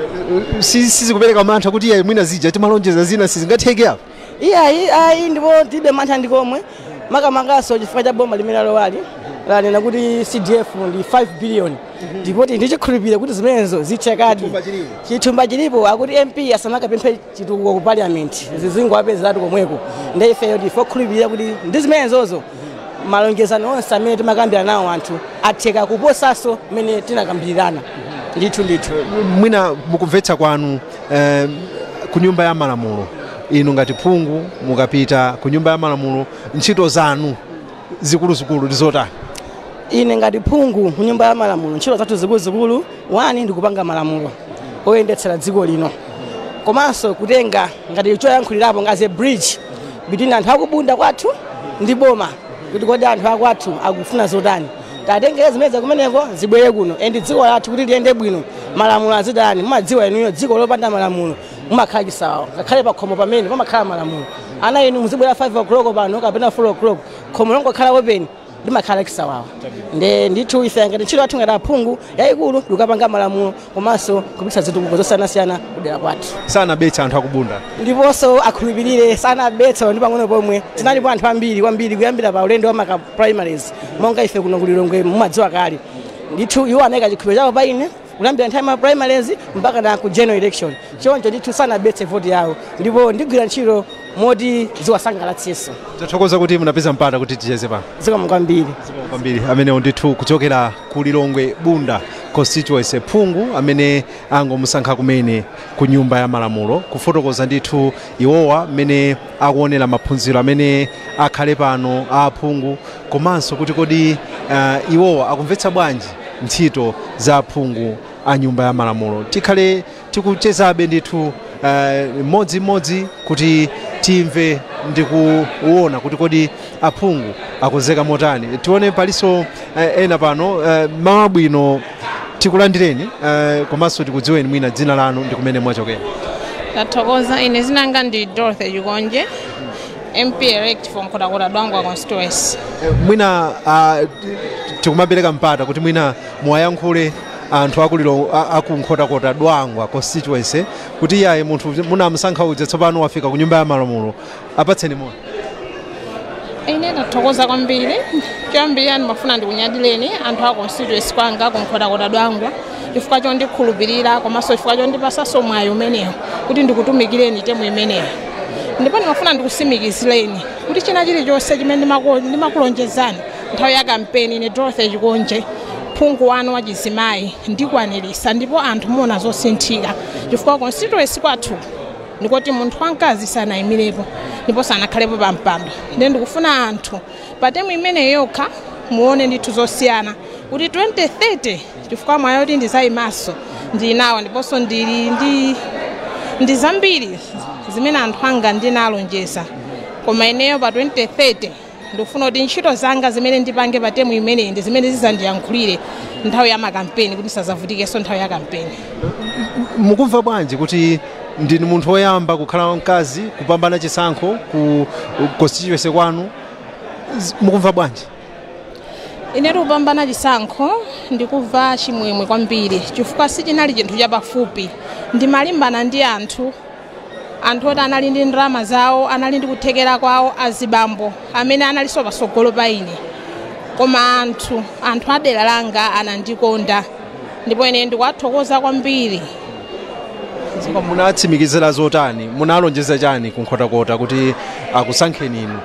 Sizikupereka mantha kuti iyayi, mwina zija timalonjeza zina sizingatheke apa? Iyayi, ayi, ndipo tilibe mantha ndikomwe, makamakanso chifukwa cha boma limene lalowali lanena kuti CDF ndi 5 billion, ndipo ndi chikhulupiriro kuti zimenezo zithekadi. Chithumba chilipo. Akuti MP asamakapemphe chitukuko ku parliament, zizingowapezeratu komweko. Ndi ifeyo ndife okhulupirira kuti ndi zimenezozo malonjezano onse amene timakambirana nawo anthu atheka kuposanso mmene tinakambirana. Ndithu ndithu. Mwina mukumvetsa kwanu, ku Nyumba ya Malamulo, inu ngati phungu mukapita ku Nyumba ya Malamulo, ntchito zanu zikuluzikulu ndi zotani? Ine ngati phungu ku Nyumba ya Malamulo, ntchito zathu zikuluzikulu, one, ndikupanga malamulo oyendetsera dziko lino, komanso kutenga ngati choyankhulirapo ngati a bridge between anthu akubunda kwathu ndi boma, kuti kodi anthu akwathu akufuna zotani, tatengere zimene kumeneko zibwere kuno. And dziko lathu kuti liyende bwino, malamulo azidani? Mumadziwa inuyo, dziko lopanda malamulo mumakhala chisawawa. Ngakhale pa khomo pamene pamakhala malamulo, ana inu muzibwera 5 o'clock pano kapena 4 o'clock, khomo longokhala open limakhala chisawawa. Nde ndithu ife ngati ntchito yathu ngati aphungu yayikulu ndikukapanga malamulo komanso kupititsa zitukuko zosiyanasiyana kudera kwathu. Sanabetsa anthu akubunda? Ndiponso akhulupirire, sanabetsa ndi pang'ono pomwe. Tinalipo anthu ambiri kwambiri kuyambira pa ulendo wa maka primaries, monga ife kuno kulilongwe mumadziwa kale. Ndithu iwo anayika chikhulupiriro chawo pa ine kuyambira nthawi ma primaries mpaka na ku general election. Choncho ndithu sanabetse voti yawo, ndipo ndigwira ntchito moti ziwasangalatsenso. Tathokoza kuti munapeza mpata kuti ticheze pano. Zikomo kwambiri. Kwambiri. Amenewo ndithu kuchokera ku Lilongwe Bunda constituency, phungu amene angomusankha kumene ku Nyumba ya Malamulo, kufotokoza ndithu iwowa mmene akuonera maphunziro amene akhale pano a aphungu, komanso kuti kodi iwowa akumvetsa bwanji ntchito za aphungu a Nyumba ya Malamulo. Tikhale tikuchezabe ndithu mmodzimmodzi kuti timve ndi kuona kuti kodi aphungu akonzeka motani. Tione palinso ena pano. Mawa bwino, tikulandireni, komanso tikudziweni mwina dzina lanu ndi kumene mwachokera. Tathokoza. Ine zinanga ndi Dorothy Chikonje, MP elect for Nkhotakota Dwangwa constituency. Mwina tikumapereka mpata kuti mwina muwayankhule anthu akulilo akunkhotakota Dwangwa constituency kuti iyayi, munthu munamusankha uja tsopano wafika ku nyumba ya malamulo, apatseni moni. Ine ndathokoza kwambiri. Choyambirira ndimafuna ndikunyadileni anthu a constituency kwanga kunkhotakota Dwangwa chifukwa chondikhulupirira komanso chifukwa chondipasanso mwayi umenewo kuti ndikutumikireni term imeneyo. Ndipo ndimafuna ndikusimikizireni kuti china chilichonse chimene ndimakulonjezani nthawi ya kampeni, ine Dorothy Chikonje, phungu wanu wa chizimayi, ndikwanirisa, ndipo anthu muona zosinthika, chifukwa constituency kwathu ndikoti munthu wamkazi sanayimirepo ndipo sanakhalepo pa mpando. Ndiye ndikufuna anthu pa term imeneyo yokha muone ndithu zosiyana kuti 2030, chifukwa mwayi kuti ndizayimaso ndili nawo, ndiponso ndili ndi zambiri zimene anthu anga ndinalonjeza. Koma ineyo pa 2030 ndikufuna kuti ntchito zanga zimene ndipange pa term imeneyi ndi zimene zizandiyankhulire nthawi ya makampeni, kuti sazavutikenso nthawi ya kampeni. Mukumva bwanji kuti ndinu munthu woyamba kukhala mkazi kupambana chisankho ku constituency kwanu? Mukumva bwanji? Ine kupambana chisankho ndikumva chimwemwe kwambiri, chifukwa sichinali chinthu chapafupi. Ndimalimbana ndi anthu oti anali ndi ndalama zawo, anali ndi kuthekera kwawo, azibambo amene analinso patsogolo pa ine, koma anthu adera langa anandikonda, ndipo ine ndikuwathokoza kwambiri. Munatsimikizira zotani? Munalonjeza chani kunkhotakota kuti akusankheni inu?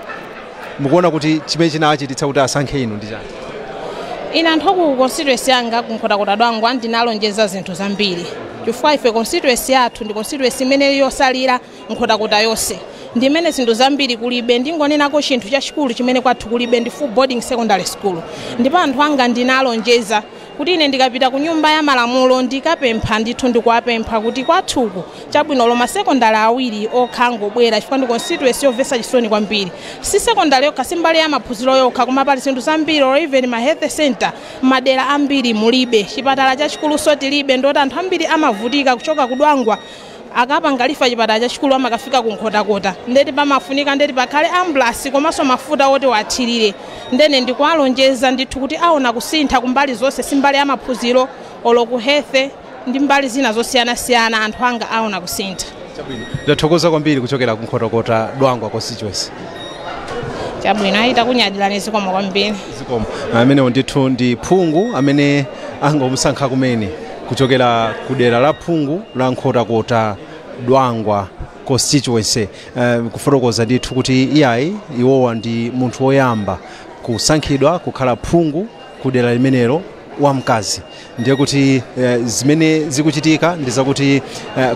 Mukuona kuti chimene chinachititsa kuti asankhe inu ndi chani? Ine anthu aku constituency yanga kunkhotakota Dwangwa ndinalonjeza zinthu zambiri, chifukwa ife constituency yathu ndi constituency imene yosalira Nkhotakota yonse, ndimene zinthu zambiri kulibe. Ndingonenako chinthu chachikulu chimene kwathu kulibe ndi full boarding secondary school. Ndipo anthu anga ndinalonjeza kuti ine ndikapita ku nyumba ya malamulo ndikapempha ndithu, ndikuwapempha kuti kwathuku chabwino loma sekondari awiri okha angobwera, chifukwa ndi constituency yomvetsa chisoni kwambiri. Si sekondari yokha, si mbali ya maphunziro yokha, koma pali zinthu zambiri, or even ma health center madera ambiri mulibe, chipatala chachikuluso tilibe. Ndoti anthu ambiri amavutika kuchoka kudwangwa, akapanga refer chipatala chachikulu amakafika kunkhotakota, ndeti pamafunika ndeti pakhale ambulance komanso mafuta oti wathirire. Ndene ndikuwalonjeza ndithu kuti aona kusintha kumbali zonse, si mbali ya maphunziro, olo ku health ndi mbali zina zosiyanasiyana, anthu anga aona kusintha. Ndathokoza kwambiri kuchokera kunkhotakota Dwangwa constituency. Chabwino, ayita kunyadirani, zikomo kwambiri. Zikomo. Amenewo ndithu ndi phungu amene angomusankha kumene kuchokera ku dera la phungu la Nkhotakota Dwangwa constituency, kufotokoza ndithu kuti iyayi, iwowa ndi munthu woyamba kusankhidwa kukhala phungu ku dera limenelo wamkazi. Ndiye kuti zimene zikuchitika ndi zakuti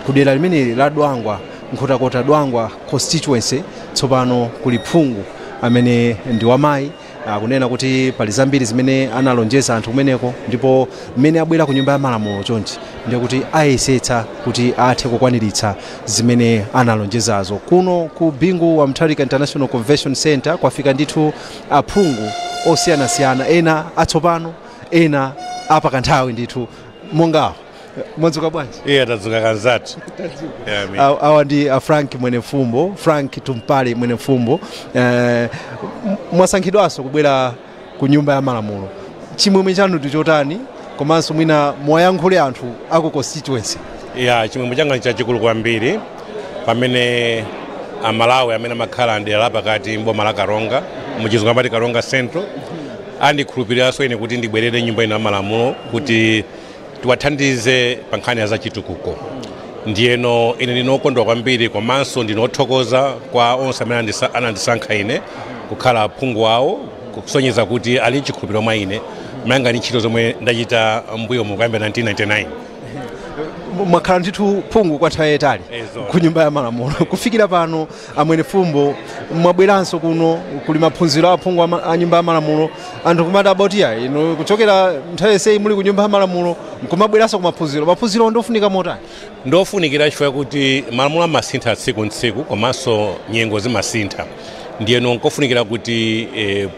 ku dera limeneli la Dwangwa, Nkhotakota Dwangwa constituency, tsopano kuli phungu amene ndi wamayi. Akunena kuti pali zambiri zimene analonjeza anthu kumeneko, ndipo mmene abwera ku nyumba ya malamulo chonchi ndiye kuti ayesetsa kuti athe kukwaniritsa zimene analonjezazo. Kuno ku Bingu wa Mutharika International Convention Center kwafika ndithu aphungu osiyanasiyana, ena atsopano, ena apakanthawi ndithu mongawo. Mwadzuka bwanji? Iye, tadzuka kanzathu. Yeah, Awa ndi a Frank Mwenefumbo, Frank Tumpale Mwenefumbo. Mwasankhidwanso kubwera ku nyumba ya malamulo, chimwemwe chanu ndi chotani? Komanso mwina muwayankhule anthu aku constituency. Ya, chimwemwe changa chachikulu kwambiri pamene Amalawi amene amakhala mdera lapakati mboma la Karonga, muchizungu amati Karonga Central, andikhulupiriranso ine kuti ndibwerere nyumba ino ya malamulo kuti tiwathandize pa nkhani ya zachitukuko. Ndiyeno ine ndinokondwa kwambiri, komanso ndinothokoza kwa onse amene anandisankha ine kukhala phungu wawo, kusonyeza kuti ali chikhulupiriro mwa ine malinga ndi ntchito zomwe ndachita mbuyo mu kuyambira 1999. Mwakhala ndithu phungu kwa nthawi yayitali ku nyumba ya malamulo kufikira pano. Amwene Fumbo, mwabweranso kuno, kuli maphunziro aphungu a nyumba ya malamulo. Anthu kumati abotiya ino kuchokera nthawi yonseyi muli ku nyumba ya malamulo nkumabweranso ku maphunziro. Maphunziro ndofunika motani? Ndofunikira chifukwa kuti malamulo amasintha tsiku ntsiku, komanso nyengo zimasintha. Ndiyeno nkofunikira kuti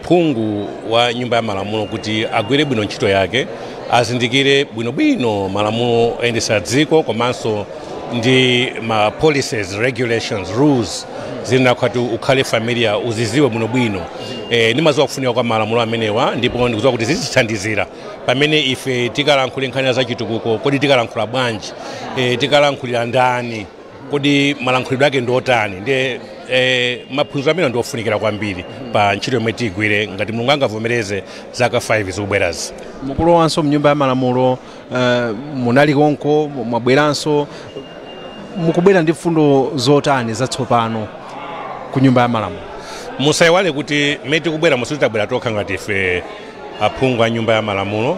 phungu wa nyumba ya malamulo kuti agwire bwino ntchito yake azindikire bwinobwino malamulo oyendetsa dziko komanso Ndi ma policies, regulations, rules zinakhati ukhale familiar, uziziwe bwinobwino. Ndimaziwa kufunika kwa malamulo amenewa, ndipo ndikuziwa kuti zizithandizira pamene ife tikalankhula nkhani za chitukuko. Kodi tikalankhula bwanji? Tikalankhulira ndani? Kodi malankhulidwe ake ndiotani? Ndiye maphunziro amene ndiofunikira kwambiri pa ntchito yomwe tigwire, ngati Mulungu angavomereze, zaka 5 zikubwerazi. Mukulowanso mnyumba ya malamulo, munali konko, mwabweranso, mukubwera ndi mfundo zotani zatsopano ku nyumba ya malamulo? Musayiwale kuti mmene tikubwera, musuti tabwera tokha ngati ife aphungu a nyumba ya malamulo.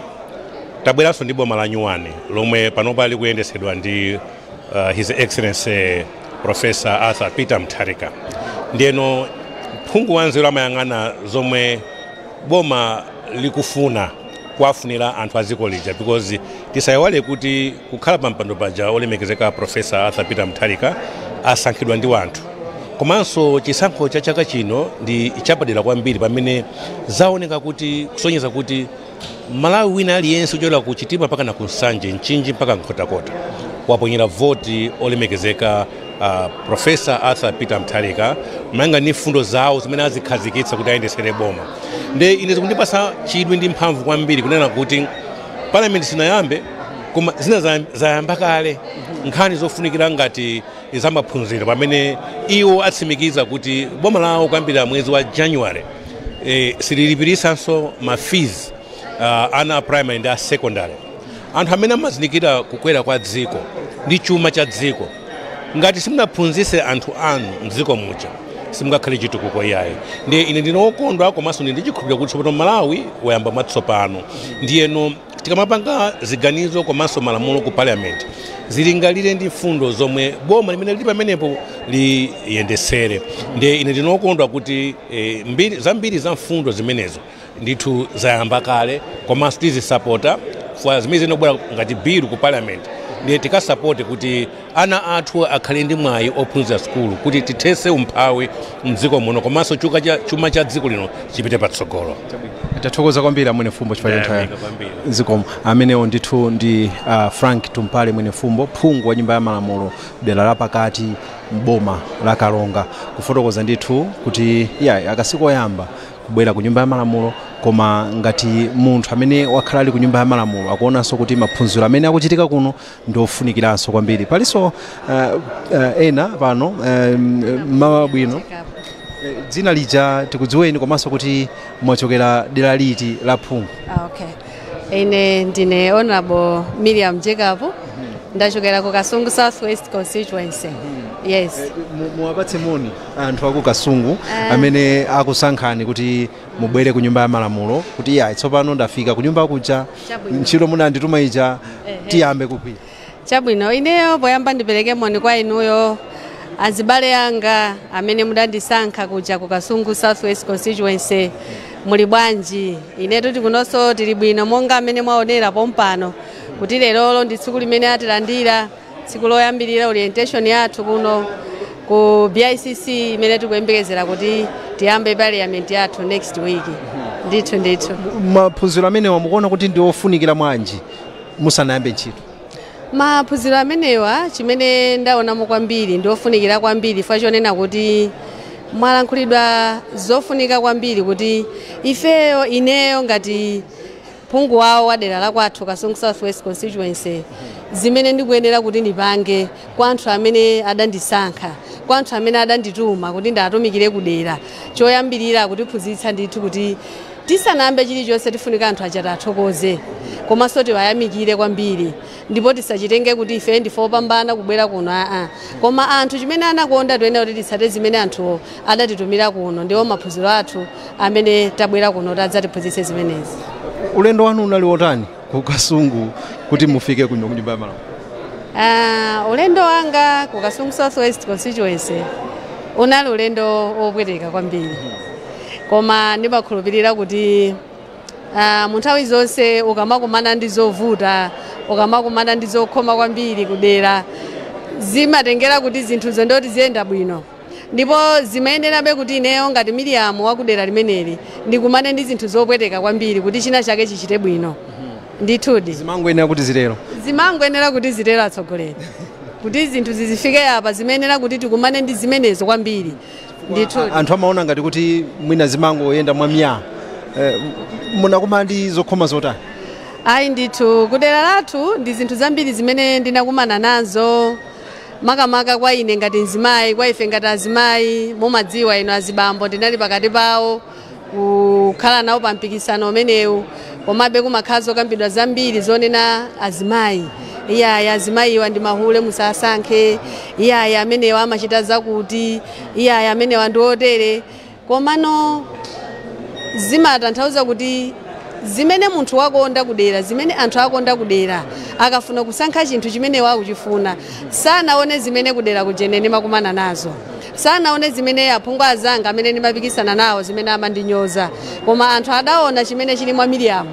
Tabweranso ndi boma la nyuwani lomwe panopa likuyendesedwa ndi His Excellency Professor Arthur Peter Mutharika. Ndiyeno phungu wanzeru amayang'ana zomwe boma likufuna kuwafunira anthu a dziko lija, because tisayiwale kuti kukhala pa mpando paja, olemekezeka Professor Arthur Peter Mutharika asankhidwa ndi wanthu. Komanso chisankho cha chaka chino ndi chapadera kwambiri, pamene zaoneka kuti kusonyeza kuti Malawi wina aliyense kuchokera ku Chitipa mpaka na ku Nsanje, Mchinji mpaka Nkhotakota, waponyera voti olemekezeka Professor Arthur Peter Mutharika, malinga ndi mfundo zawo zimene azikhazikitsa kuti ayendesere boma. Nde ine zikundipasa chidwi ndi mphamvu kwambiri kunena kuti parliament sinayambe, koma zina zayamba kale, nkhani zofunikira ngati zamaphunziro, pamene iwo atsimikiza kuti boma lawo kuyambira mwezi wa January sililipirisanso ma fees ana a primary ndi a secondary. Anthu amene amazindikira kukwera kwa dziko ndi chuma cha dziko, ngati simunaphunzitse anthu anu mdziko muja, simungakhale chitukuko iyayi. Ndiye ine ndine wokondwa, komanso ndi chikhulupiriro kuti tsopano Malawi wayamba mwatsopano. Ndiyeno tikamapanga ziganizo komanso malamulo ku parliament, zilingalire ndi mfundo zomwe boma limene lili pamenepo liyendesere. Ndiye ine ndine wokondwa kuti zambiri za mfundo zimenezo ndithu zayamba kale, komanso tizisapota kwa zimene zinobwera ngati bill ku parliament. Ndiye tikasapote kuti ana athu akhale ndi mwayi ophunzira sukulu, kuti tithetse umphawi mdziko muno, komanso chuma cha dziko lino chipite patsogolo. Tathokoza kwambiri, amwene Fumbo, chifukwa cha nthawi. Ndayamika kwambiri. Zikomo. Amenewo ndithu ndi Frank Tumpale Mwene Fumbo, phungu wa nyumba ya malamulo dera la pakati mboma la Karonga, kufotokoza ndithu kuti ya akasiku oyamba kubwera ku nyumba ya malamulo, koma ngati munthu amene wakhala ali ku nyumba ya malamulo, akuonanso kuti maphunziro amene akuchitika kuno ndi ofunikiranso kwambiri. Palinso ena pano. Mawa bwino. Dzina lija tikudziweni, komanso kuti mwachokera dera liti la phungu? Ah, okay. Ine ndine Honorable Miriam Jacob. Ndachokera ku Kasungu South West constituency. Yes. Muwapatse moni anthu aku Kasungu amene akusankhani kuti mubwere ku nyumba ya malamulo, kuti iya, tsopano ndafika ku nyumba kuja, Chabwino. ntchito munandituma ija tiyambe kugwira. Chabwino, ineyo poyamba ndipereke moni kwa inuyo, azibale anga amene mudandisankha kuja ku Kasungu South West constituency. Muli bwanji? Inetu tikunonso tili bwino, monga amene mwaonera pompano kuti lerolo ndi tsiku limene atilandira, tsiku loyambirira orientation yathu kuno ku BICC, imene tikuyembekezera kuti tiyambe parliament yathu next week. Ndithu ndithu. Maphunziro amenewa mukuona kuti ndi ofunikira mwanji musanayambe ntchito? Maphunziro amenewa, chimene ndaonamo kwambiri, ndi ofunikira kwambiri fa chonena kuti mwalankhulidwa zofunika kwambiri, kuti ifeyo, ineyo ngati phungu wawo wa dera la kwathu Kasungu South West constituency, zimene ndikuyenera kuti ndipange kwa anthu amene adandisankha, kwa anthu amene adandituma kuti ndatumikire kudera. Choyambirira, kutiphunzitsa ndithu kuti tisanayambe chilichonse tifunika anthu aja tathokoze, komanso tiwayamikire kwambiri, ndipo tisachitenge kuti ife ndife opambana kubwera kuno, aa. Koma anthu chimene anakonda, toyenera kuti titsate zimene anthuwo adatitumira kuno. Ndiwo maphunziro athu amene tabwera kuno tadzatiphunzitse zimenezi. Ulendo wanu unali wotani ku Kasungu kuti mufike kuno ku nyumba ya malamulo? Ulendo wanga ku Kasungu South West constituency unali ulendo wopweteka kwambiri, koma ndimakhulupirira kuti mu nthawi zonse ukamakumana ndi zovuta, ukamakumana ndi zokhoma kwambiri kudera, zimatengera kuti zinthuzo ndoti ziyenda bwino. Ndipo zimayenerabe kuti ineyo ngati Miriam wakudera limeneli ndikumane ndi zinthu zopweteka kwambiri kuti china chake chichite bwino, ndithudi. Zimangoyenera kuti zitero. Zimangoyenera kuti zitero, atsogoleri. Kuti zinthu zizifike apa zimenera kuti tikumane ndi zimenezo kwambiri. Ndithu anthu amaona ngati kuti mwina zimangoyenda mwamya. Munakumana ndi zokhoma zotani? Ayi ndithu kudera lathu ndi zinthu zambiri zimene ndinakumana nazo, makamaka kwa ine ngati mzimayi, kwa ife ngati azimayi. Mumadziwa ino azibambo ndinali pakati pawo kukhala nawo pa mpikisano umenewu, komabe kumakhala zokambidwa zambiri zonena azimayi, iyaya azimayiwa ndi mahule musasankhe, iyaya amenewa amachita zakuti, iyaya amenewa ndi otere. Komano zimatanthauza kuti zimene munthu wakonda kudera, zimene anthu akonda kudera, akafuna kusankha chinthu chimene wakuchifuna, sanaone zimene kudera kujene ndimakumana nazo, sanaone zimene aphungu azanga amene ndimapikisana nawo zimene amandinyoza, koma anthu adaona chimene chili mwa Miriam.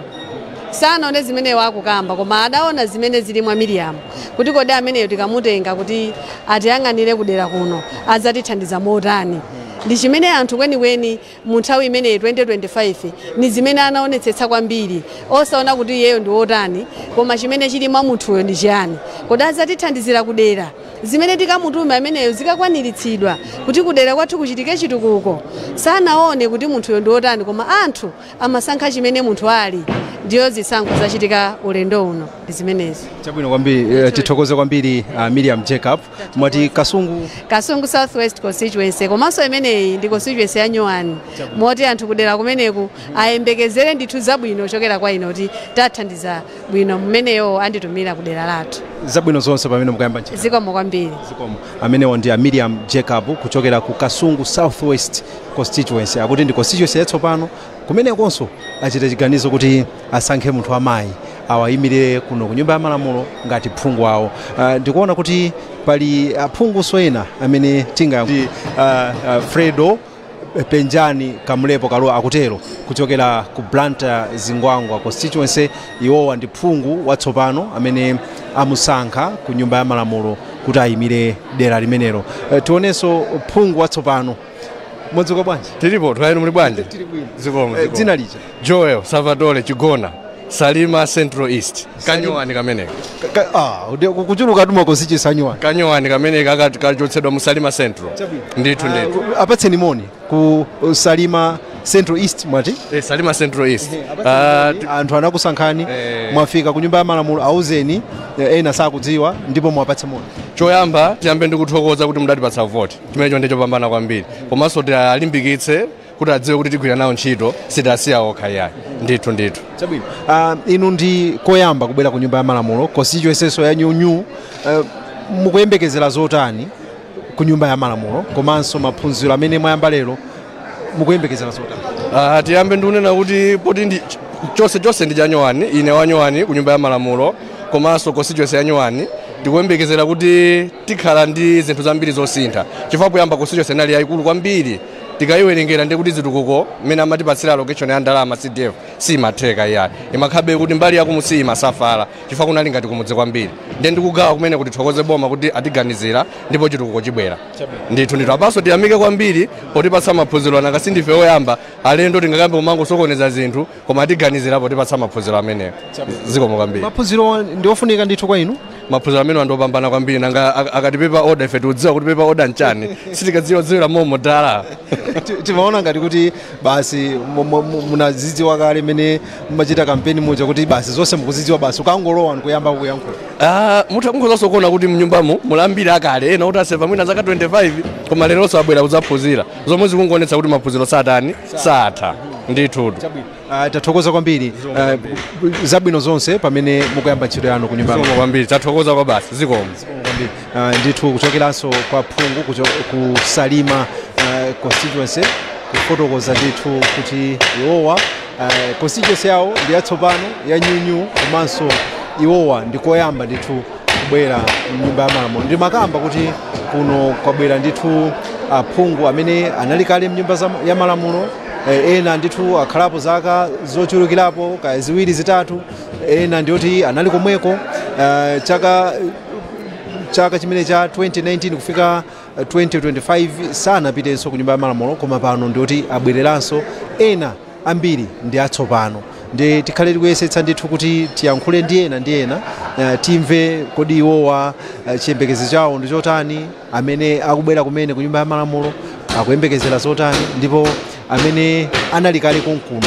Sanaone zimene wakukamba, koma adaona zimene zili mwa Miriam, kuti kodi ameneyo tikamutenga kuti atiyang'anire kudera kuno adzatithandiza motani. Ndi chimene anthu kwenikweni mu nthawi imeneyi 2025 ni zimene anaonetsetsa kwambiri, osaona kuti iyeyo ndi wotani, koma chimene chili mwa munthuyo ndi chiyani, kodi adzatithandizira kudera, zimene tikamutume ameneyo zikakwaniritsidwa kuti kudera kwathu kuchitike chitukuko. Sanaone kuti munthuyo ndi wotani, koma anthu amasankha chimene munthu ali. Ndiyo zisankho zachitika ulendo uno ndi zimenezo. Chabwino kwambiri, tithokoze kwambiri Miriam Jacob. Mwati Kasungu? Kasungu Southwest constituency, komanso imeneyi ndi constituency ya nyuwani, moti anthu kudera kumeneku ayembekezere ndithu zabwino kuchokera kwa ine kuti tathandiza bwino mmeneyo anditumira kudera lathu. Zabwino zonse pamene mukayamba ntchito. Zikomo kwambiri. Zikomo. Amenewo ndi a Miriam Jacob kuchokera ku Kasungu Southwest constituency, akuti ndi constituency yatsopano. Kumenekonso achita chiganizo kuti asankhe munthu amayi awayimirire kuno ku nyumba ya malamulo ngati phungu awo. Ndikuona kuti pali aphunguso ena amene tinga Fredo Penjani Kamulepo Kalua akutero kuchokera ku Blantyre Zingwangwa constituency. Iwowa ndi phungu watsopano amene amusankha ku nyumba ya malamulo kuti ayimire dera limenelo. Tionenso phungu watsopano. Mwadzuka bwanji? Tilipo, twainu muli bwanji? Zikomo. Dzina lija? Joel Salvatore Chigona, Salima Central East. Kanyowani kameneka. Kuchuluka tuma constituency anyowani. Kanyowani kameneka kachotsedwa mu Salima Central. Ndithu ndithu. Apatseni moni ku Salima Central East mwati? Salima Central East. Anthu anakusankhani, mwafika ku nyumba ya malamulo, auzeni ena sakudziwa ndipo mwapatse moni. Choyamba tiyambe ndikuthokoza kuti mudatipatsa voti, chimenecho ndicho chopambana kwambiri, komanso tialimbikitse kuti adziwe kuti tigwira nawo ntchito, sitasiya okha iyayi. Ndithu ndithu. Chabwino. Inu ndi koyamba kubwera ku nyumba ya malamulo, constituency ya nyunyu, mukuyembekezera zotani ku nyumba ya malamulo komanso maphunziro amene mwayamba lero mukuyembekezera zotani? Tiyambe ndikunena kuti poti ndi chonse ndi cha nyowani, ine wa nyowani ku nyumba ya malamulo komanso constituency ya nyowani, ndikuyembekezera kuti tikhala ndi zinthu zambiri zosintha, chifukwa poyamba constituency inali yayikulu kwambiri, tikayiwerengera ndi kuti zitukuko mmene amatipatsira allocation ya ndalama CDF simatheka iyayi, imakhabe kuti mbali yakumusi imasafala chifukwa kunali ngati kumudzi kwambiri. Ndiye ndikugawa kumene kuti tithokoze boma kuti atiganizira ndipo chitukuko chibwera. Ndithu ndithu. Apanso tiyamike kwambiri potipatsa maphunziro, anakasi ndife oyamba alendo tingakambe kumangosokoneza zinthu, koma atiganizira potipatsa maphunziro amenewo. Zikomo kwambiri. Maphunziro ndi ofunika ndithu kwa inu? Maphunziro amene ndiopambana kwambiri, nanga akati paper order ife tikudziwa kuti paper order nchani, sitikadziwa momo dala. Timaona ngati kuti basi munazidziwa kale mmene mumachita kampeni muja kuti basi zonse mukuzidziwa, basi ukangolowa nkuyamba kuyankhula. Mutha kukhozanso kuona kuti mnyumbamo mulambiri akale ena kuti aseva mwina zaka 25, koma leronso abwera kudzaphunzira, zomwe zikungoonetsa kuti maphunziro satani satha. Ndithu. Tathokoza kwambiri, zabwino zonse pamene mukuyamba ntchito yanu ku nyumba. Zikomo kwambiri, tathokoza kwa basi. Zikomo kwambiri. Ndithu kuchokeranso kwa phungu ku Salima constituency, kufotokoza ndithu kuti iwowa constituency yawo ndi yatsopano ya nyunyu, komanso iwowa ndi koyamba ndithu kubwera mnyumba ya malamulo. Ndi makamba kuti kuno kwabwera ndithu aphungu amene anali kale mnyumba ya malamulo, ena ndithu akhalapo zaka zochulukirapo kaya ziwiri zitatu, ena ndiyoti anali komweko chaka chimene cha 2019 kufika 2025 sanapitenso ku nyumba ya malamulo, koma pano ndiyoti abwereranso, ena ambiri ndi atsopano. Ndi tikhale tikuyesetsa ndithu kuti tiyankhule ndi ena ndi ena Timve kodi iwowa chiyembekezo chawo ndi chotani, amene akubwera kumene ku Nyumba ya Malamulo akuyembekezera zotani, ndipo amene anali kale konkuno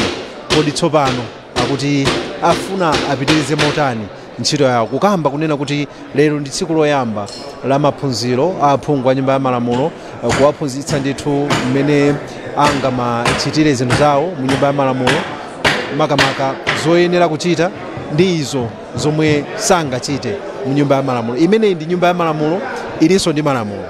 kodi tsopano akuti afuna apitirize motani ntchito yawo. Kukamba kunena kuti lero ndi tsiku loyamba la maphunziro a aphungu a Nyumba ya Malamulo, kuwaphunzitsa ndithu mmene angamachitire zinthu zawo mu Nyumba ya Malamulo, makamaka zoyenera kuchita ndi izo zomwe sangachite mu Nyumba ya Malamulo. Imeneyi ndi Nyumba ya Malamulo, ilinso ndi malamulo,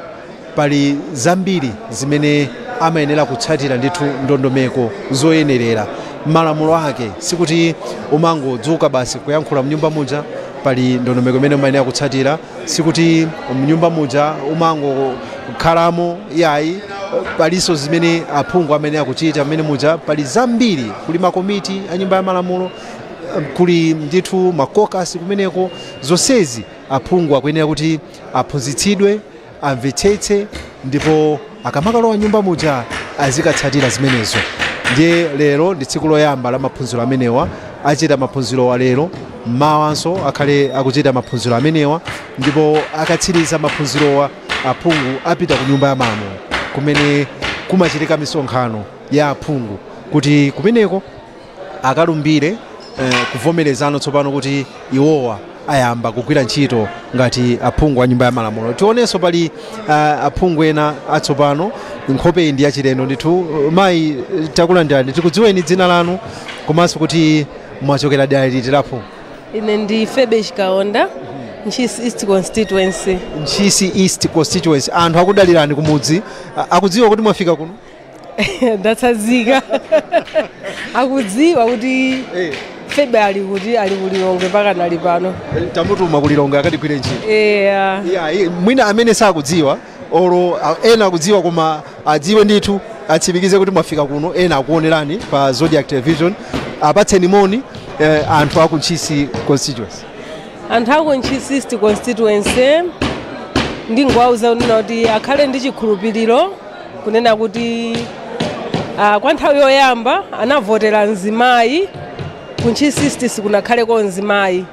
pali zambiri zimene amayenera kutsatira ndithu ndondomeko zoyenerera malamulo ake. Sikuti umangodzuka basi kuyankhula mnyumba muja, pali ndondomeko imene umayenera kutsatira. Sikuti mnyumba muja umangokhalamo, yayi, palinso zimene aphungu amayenera kuchita mmene muja. Pali zambiri, kuli makomiti a Nyumba ya Malamulo, kuli ndithu ma caucus kumeneko. Zonsezi aphungu akuyenera kuti aphunzitsidwe, amvetsetse, ndipo akamakalowa nyumba muja azikatsatira zimenezo. Ndiye lero ndi tsiku loyamba la maphunziro amenewa. Achita maphunziro lero, mmawanso akhale akuchita maphunziro amenewa, ndipo akatsiriza maphunzirowa aphungu apita ku Nyumba ya Malamulo kumene kumachitika misonkhano ya aphungu, kuti kumeneko akalumbire kuvomerezano tsopano kuti iwowa ayamba kugwira ntchito ngati aphungu a Nyumba ya Malamulo. Tionenso pali aphungu ena atsopano, nkhope iyi ndi yachilendo ndithu. Mayi, takulandirani, tikudziweni dzina lanu komanso kuti mwachokera dera liti la phungu? Ine ndi Febe Chikaonda, Ntchisi East Constituency. Ntchisi East Constituency. Anthu akudalirani kumudzi, akudziwa kuti mwafika kuno? Ndatsanzika, akudziwa kuti Febe ali kuti, ali kuLilongwe pakanali pano. Tamutuma kuLilongwe akatigwire ntchito. Eya. Yeah, mwina amene sakudziwa, olo ena akudziwa, koma adziwe ndithu, atsimikize kuti mwafika kuno. Ena akuonerani pa Zodiac Television, apatseni moni anthu aku Ntchisi Constituency. Anthu aku Ntchisi East Constituency ndingowauza kunena kuti akhale ndi chikhulupiriro kunena kuti kwa nthawi yoyamba anavotera mzimayi. Ku Ntchisi East sikunakhaleko mzimayi,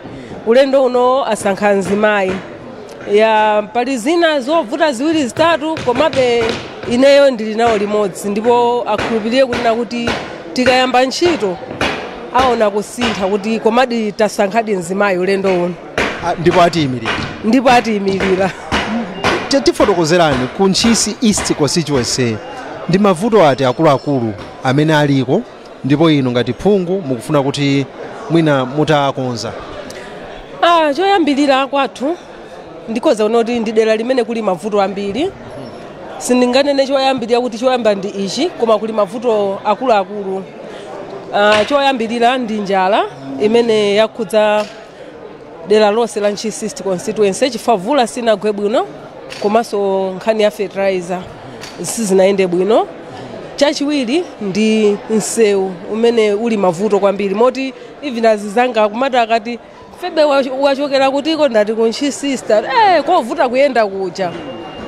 ulendo uno asankha mzimayi. Ya, pali zina zovuta ziwiri zitatu, komabe ineyo ndili nawo limodzi, ndipo akhulupirire kunena kuti tikayamba ntchito aona kusintha, kuti komadi tasankhadi mzimayi ulendo uno. Ndipo atiyimirira. Ndipo atiyimirira. Tifotokozerani, ku Ntchisi East Constituency ndi mavuto ati akuluakulu amene aliko, ndipo inu ngati phungu mukufuna kuti mwina mutakonza? Choyambirira, kwathu ndikhoza kuona kuti ndi dera limene kuli mavuto ambiri. Sindinganene choyambirira kuti choyamba ndi ichi, koma kuli mavuto akuluakulu. Choyambirira ndi njala imene yakhudza dera lonse la Ntchisi East Constituency, chifukwa mvula sinagwe bwino, komanso nkhani ya fertilizer sizinayende bwino. Chachiwiri ndi msewu umene uli mavuto kwambiri, moti even azizanga akumati akati, "Febe wachokera kutiko?" Ndati, "Ku Ntchisi East." "Kovuta kuyenda kuja."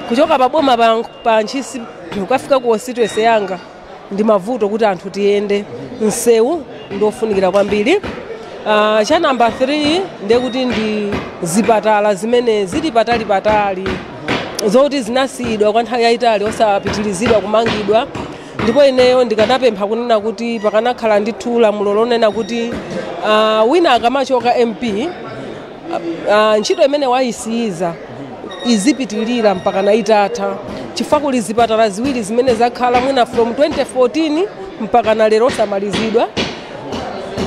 Kuchoka paboma pa Ntchisi kukafika ku constituency yanga ndi mavuto kuti anthu tiyende. Msewu ndiofunikira kwambiri. Cha namba 3 ndekuti ndi zipatala zimene zili patali patali, zoti zinasiyidwa kwa nthawi yayitali osapitirizidwa kumangidwa. Ndipo ineyo ndikanapempha kunena kuti pakanakhala ndithu lamulo lonena kuti wina akamachoka MP, ntchito imene wayisiyiza izipitilira mpaka na itatha, chifukwa kuli zipatala ziwiri zimene zakhala mwina from 2014 mpaka na lero osamalizidwa,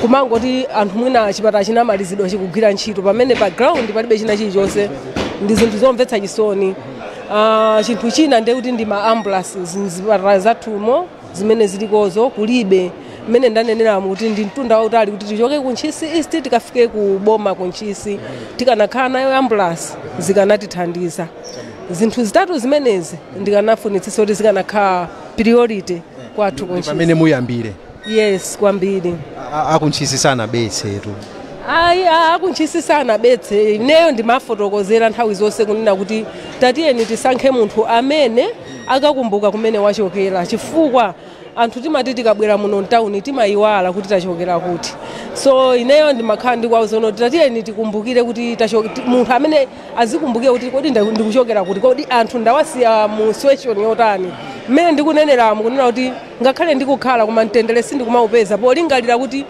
kumangoti anthu mwina chipatala chinamalizidwa, chikugwira ntchito, pamene pa ground palibe china chilichonse. Ndi zinthu zomvetsa chisoni. Chinthu china ndekuti ndi ma ambulances mzipatala zathumo zimene zilikozo kulibe. Mmene ndanenera kuti ndi mtunda wautali kuti tichoke ku Ntchisi East tikafike ku boma ku Ntchisi, tikanakhala nayo ambulance zikanatithandiza. Zinthu zitatu zimenezi ndikanafunitsitsa kuti zikanakhala priority kwathu ku Ntchisi. Pamene muyambire. Yes, kwambiri. Akuntchisi sanabetsetu. Ayi, akuntchisi sanabetse. Ineyo ndimafotokozera nthawi zonse kunena kuti tatiyeni tisankhe munthu amene Akakumbuka kumene wachokera, chifukwa anthu timati tikabwera muno mtawuni timayiwala kuti tachokera kuti. So ineyo ndimakhala ndikuwauza kuti tatiyeni tikumbukire kuti munthu amene azikumbukire kuti kodi ndikuchokera kuti, kodi anthu ndawasiya mu situation yotani. Mmene ndikuneneramu kunena kuti ngakhale ndikukhala koma mtendere sindikumaupeza polingalira kuti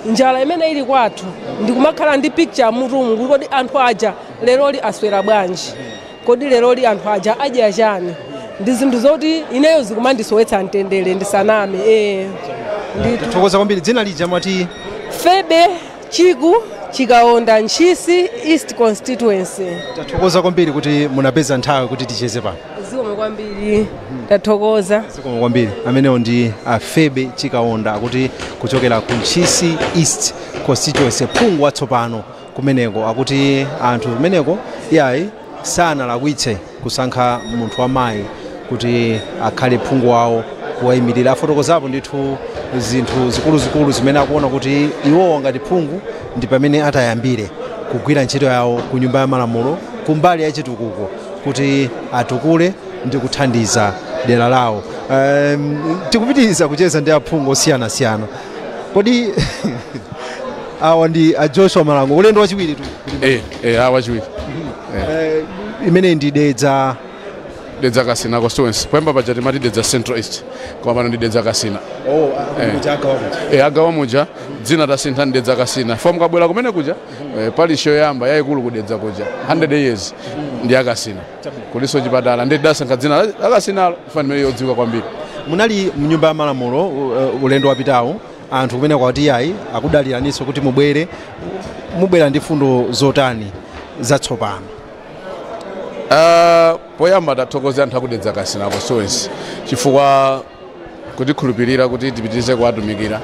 njala imene ili kwathu, ndikumakhala ndi picture mutumu kuti kodi anthu aja leroli aswera bwanji, kodi leroli anthu aja adya chani. Ndi zinthu zoti ineyo zikumandisowetsa mtendere, ndisaname. Tathokoza kwambiri. Dzina lija mwati? Febe Chiku Chikaonda, Ntchisi East constituency. Tathokoza kwambiri kuti munapeza nthawi kuti ticheze pano. Zikomo kwambiri, tathokoza. Zikomo kwambiri. Amenewo ndi Afebe Chikaonda, akuti kuchokera ku Ntchisi East constituency, phungu watsopano kumeneko. Akuti anthu kumeneko iyayi sanalakwitse kusankha munthu wamayi kuti akhale phungu wawo kuwayimirira. Afotokozapo ndithu zinthu zikuluzikulu zimene akuona kuti iwowo ngati phungu ndi pamene atayambire kugwira ntchito yawo ku Nyumba ya Malamulo kumbali ya chitukuko, kuti atukule ndi kuthandiza dera lawo. Tikupitiriza kucheza ndi aphungu osiyanasiyana. Kodi awa ndi a Joshua Malango, ulendo wachiwiri tu? Wachiwiri. Imene ndi Dedza? Dedza Kasina constituency. Poyamba paja timati Dedza Central East, koma pano ndi Dedza Kasina. Oh, agawa muja. Agawa muja, dzina tasintha, ndi Dedza Kasina. Fo mukabwera kumene kuja, parish yoyamba yayikulu kudedza kuja 100 years ndi akasina, kuliso chipatala, ndi tidasankha dzina akasinalo fanimene yodziwika kwambiri. Munali mnyumba ya malamulo ulendo wapitawo. Anthu kumene kwati yayi akudaliraninso kuti mubwere, mubwera ndi fundo zotani zatsopano? Poyamba tathokoza anthu akudedza Kasina constituency chifukwa kutikhulupirira kuti tipitirize kuwatumikira.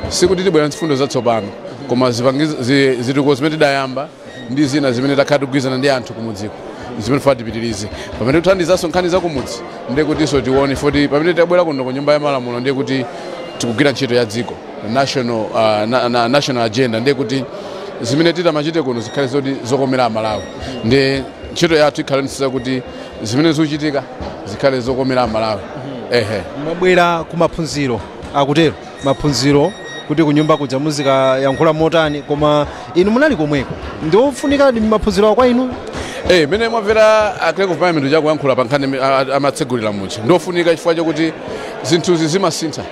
Sikuti tibwera ndi fundo zatsopano, koma zitukuko zimene tidayamba ndi zina zimene takhala tikugwirizana ndi anthu kumudziko zimene funa tipitirize. Pamene tikuthandizanso nkhani za kumudzi, ndiye kutinso tione foti pamene tabwera kuno ku Nyumba ya Malamulo ndiye kuti tikugwira ntchito ya dziko, national, national agenda, ndiye kuti zimene titamachite kuno zikhale zoti zokomera Amalawi. Ndi ntchito yathu ikhale nisiza kuti zimene zikuchitika zikhale zokomera Amalawi, ehe. Mwabwera ku maphunziro, akutero maphunziro kuti kunyumba kuja muzikayankhula motani, koma inu munali komweko, ndiofunika ndi maphunziro kwa inu? Mene mwamvera a Clerk of Parliament chakuyankhula pa nkhani amatsegulira muja, ndofunika chifukwa chokuti zinthuzi zimasintha.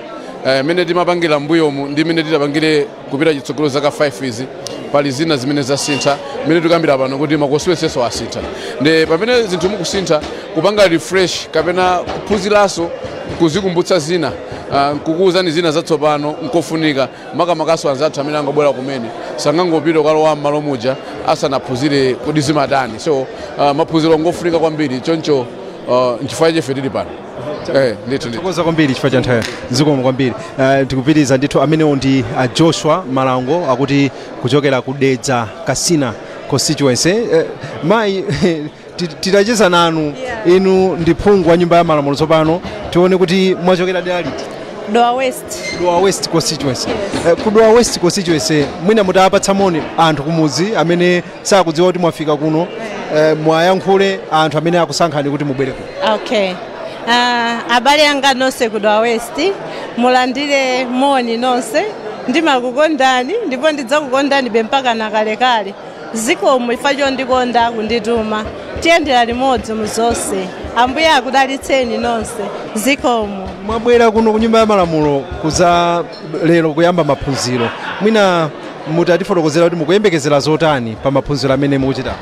Mene timapangira mbuyomu ndi mene titapangire kupita chitsogolo zaka 5 izi, pali zina zimene zasintha. Mene tikambira pano kuti ma constituency asintha, ndi pamene zinthu mukusintha, kupanga refresh kapena kuphunziranso, kuzikumbutsa zina, nkukuwuzani zina zatsopano nkofunika, makamakaso anzathu amene angobwera kumene sangangopita kukalowa m'malo muja asanaphunzire kuti zimatani. So maphunziro ngofunika kwambiri, choncho nchifukwa chefe tili pano. Ndithu. Tathokoza kwambiri chifukwa cha nthawi, zikomo kwambiri. Tikupitiriza ndithu. Amenewo ndi Joshua Malango, akuti kuchokera ku Dedza Kasina constituency. Mayi, titacheza nanu, inu ndi phungu wa Nyumba ya Malamulo tsopano, tione kuti mwachokera dera liti? Dowa West. Dowa West constituency. Ku Dowa West constituency, mwina mutapatsa moni anthu kumudzi amene sakudziwa kuti mwafika kuno, mwayankhule anthu amene akusankhani kuti mubwere kuno. Okay. Abale anga nonse ku Dowa West, mulandire moni nonse. Ndimakukondani ndipo ndidzakukondani be mpaka na kalekale. Zikomo chifukwa chondikonda kundituma. Tiyendera limodzi mu zonse. Ambuye akudalitseni nonse. Zikomo. Mwabwera kuno ku Nyumba ya Malamulo kuza lero kuyamba maphunziro, mwina mutatifotokozera kuti mukuyembekezera zotani pa maphunziro amene mukuchita?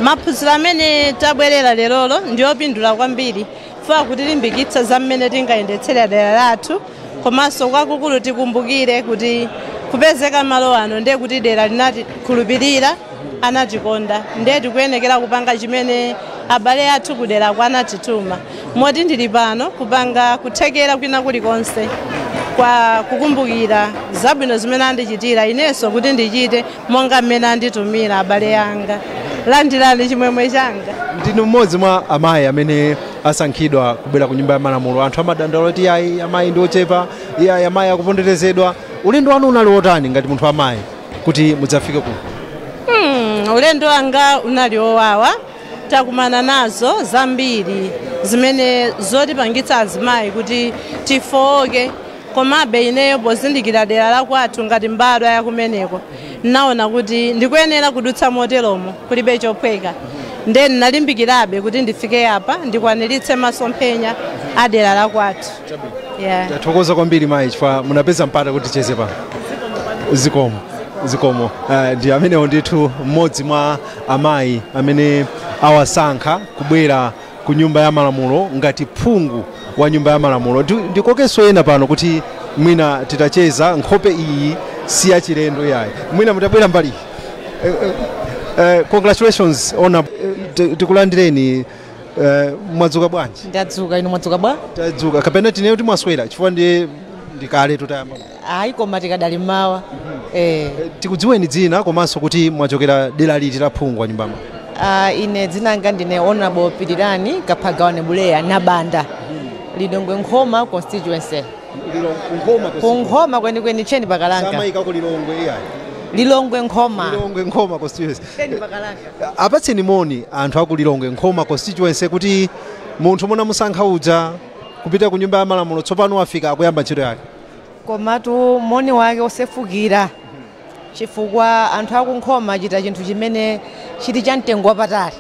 Maphunziro amene tabwerera lerolo ndi opindula kwambiri, funa kutilimbikitsa za mmene tingayendetsere dera lathu, komanso kwakukulu tikumbukire kuti kupezeka malo ano ndiye kuti dera linatikhulupirira, anatikonda, ndiye tikuyenekera kupanga chimene abale athu kuderako anatituma. Moti ndili pano kupanga kuthekera kwina kulikonse kwa kukumbukira zabwino zimene andichitira inenso kuti ndichite monga mmene anditumira abale anga. Landirani chimwemwe changa. Ndinu mmodzi mwa amayi amene asankhidwa kubwera ku Nyumba ya Malamulo. Anthu amadandaula kuti iyayi, amayi ndi ochepa, iyayi, amayi akuponderezedwa. Ulendo wanu unali wotani ngati munthu amayi kuti mudzafike kuno? Ulendo wanga unali wowawa, takumana nazo zambiri. zimene zotipangitsa azimayi kuti tifowoke. Komabe ineyo pozindikira dera la kwathu ngati mbadwa yakumeneko, naona kuti ndikuyenera kudutsa moteromo, kulibe chophweka. Nde ndinalimbikirabe kuti ndifike apa ndikwaniritse masomphenya a dera la kwathu. Yeah. Tathokoza kwambiri mayi chifukwa munapeza mpata kuti ticheze pano. Zikomo, zikomo. Ndi amenewo ndithu mmodzi mwa amayi amene awasankha kubwera ku Nyumba ya Malamulo ngati phungu wa Nyumba ya Malamulo. Ndikokenso ena pano kuti mwina titacheza. Nkhope iyi si yachilendo yayi, mwina mutabwera mbali. Congratulations ona, tikulandireni. Mwadzuka bwanji? Ndadzuka, inu mwadzuka bwa? Tadzuka, kapena tineyo kuti mwaswera, chifukwa ndiye ndikale tutayamba. Ayi, koma tikadali mmawa. Tikudziweni dzina komanso kuti mwachokera dera liti la phungu wa nyumbamo. Ine dzina langa ndine Honorable Pirirani Kaphagawane Buleya Nabanda, Lilongwe Nkhoma constituency. Kunkhoma kwenikweni, cheni pakalanga. Samayika ku Lilongwe iyayi? Lilongwe Nkhoma. Lilongwe Nkhoma constituency. Cheni pakalanga. Apatseni moni anthu aku Lilongwe Nkhoma constituency kuti munthu munamusankha uja kupita ku Nyumba ya Malamulo tsopano wafika, akuyamba ntchito yake. Komatu moni wake osefukira, chifukwa anthu akunkhoma achita chinthu chimene chili cha mtengo wapatali.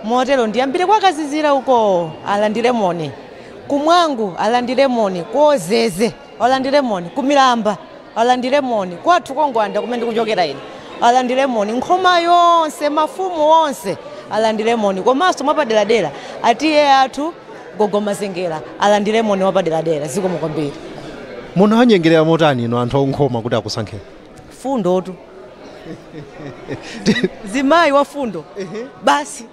Motero ndiyambire kwa Kazizira uko, alandire moni; kumwangu alandire moni; kozeze alandire moni; kumilamba alandire moni; kwathu kongwanda kumene ndikuchokera ine alandire moni; Nkhoma yonse, mafumu onse alandire moni, komanso mwapaderadera atiye athu Gogomazengera alandire moni wapaderadera. Zikomo kwambiri. Munawanyengerera motani ino anthu akunkhoma kuti akusankheni? Fundotu, zimayi wa fundo basi.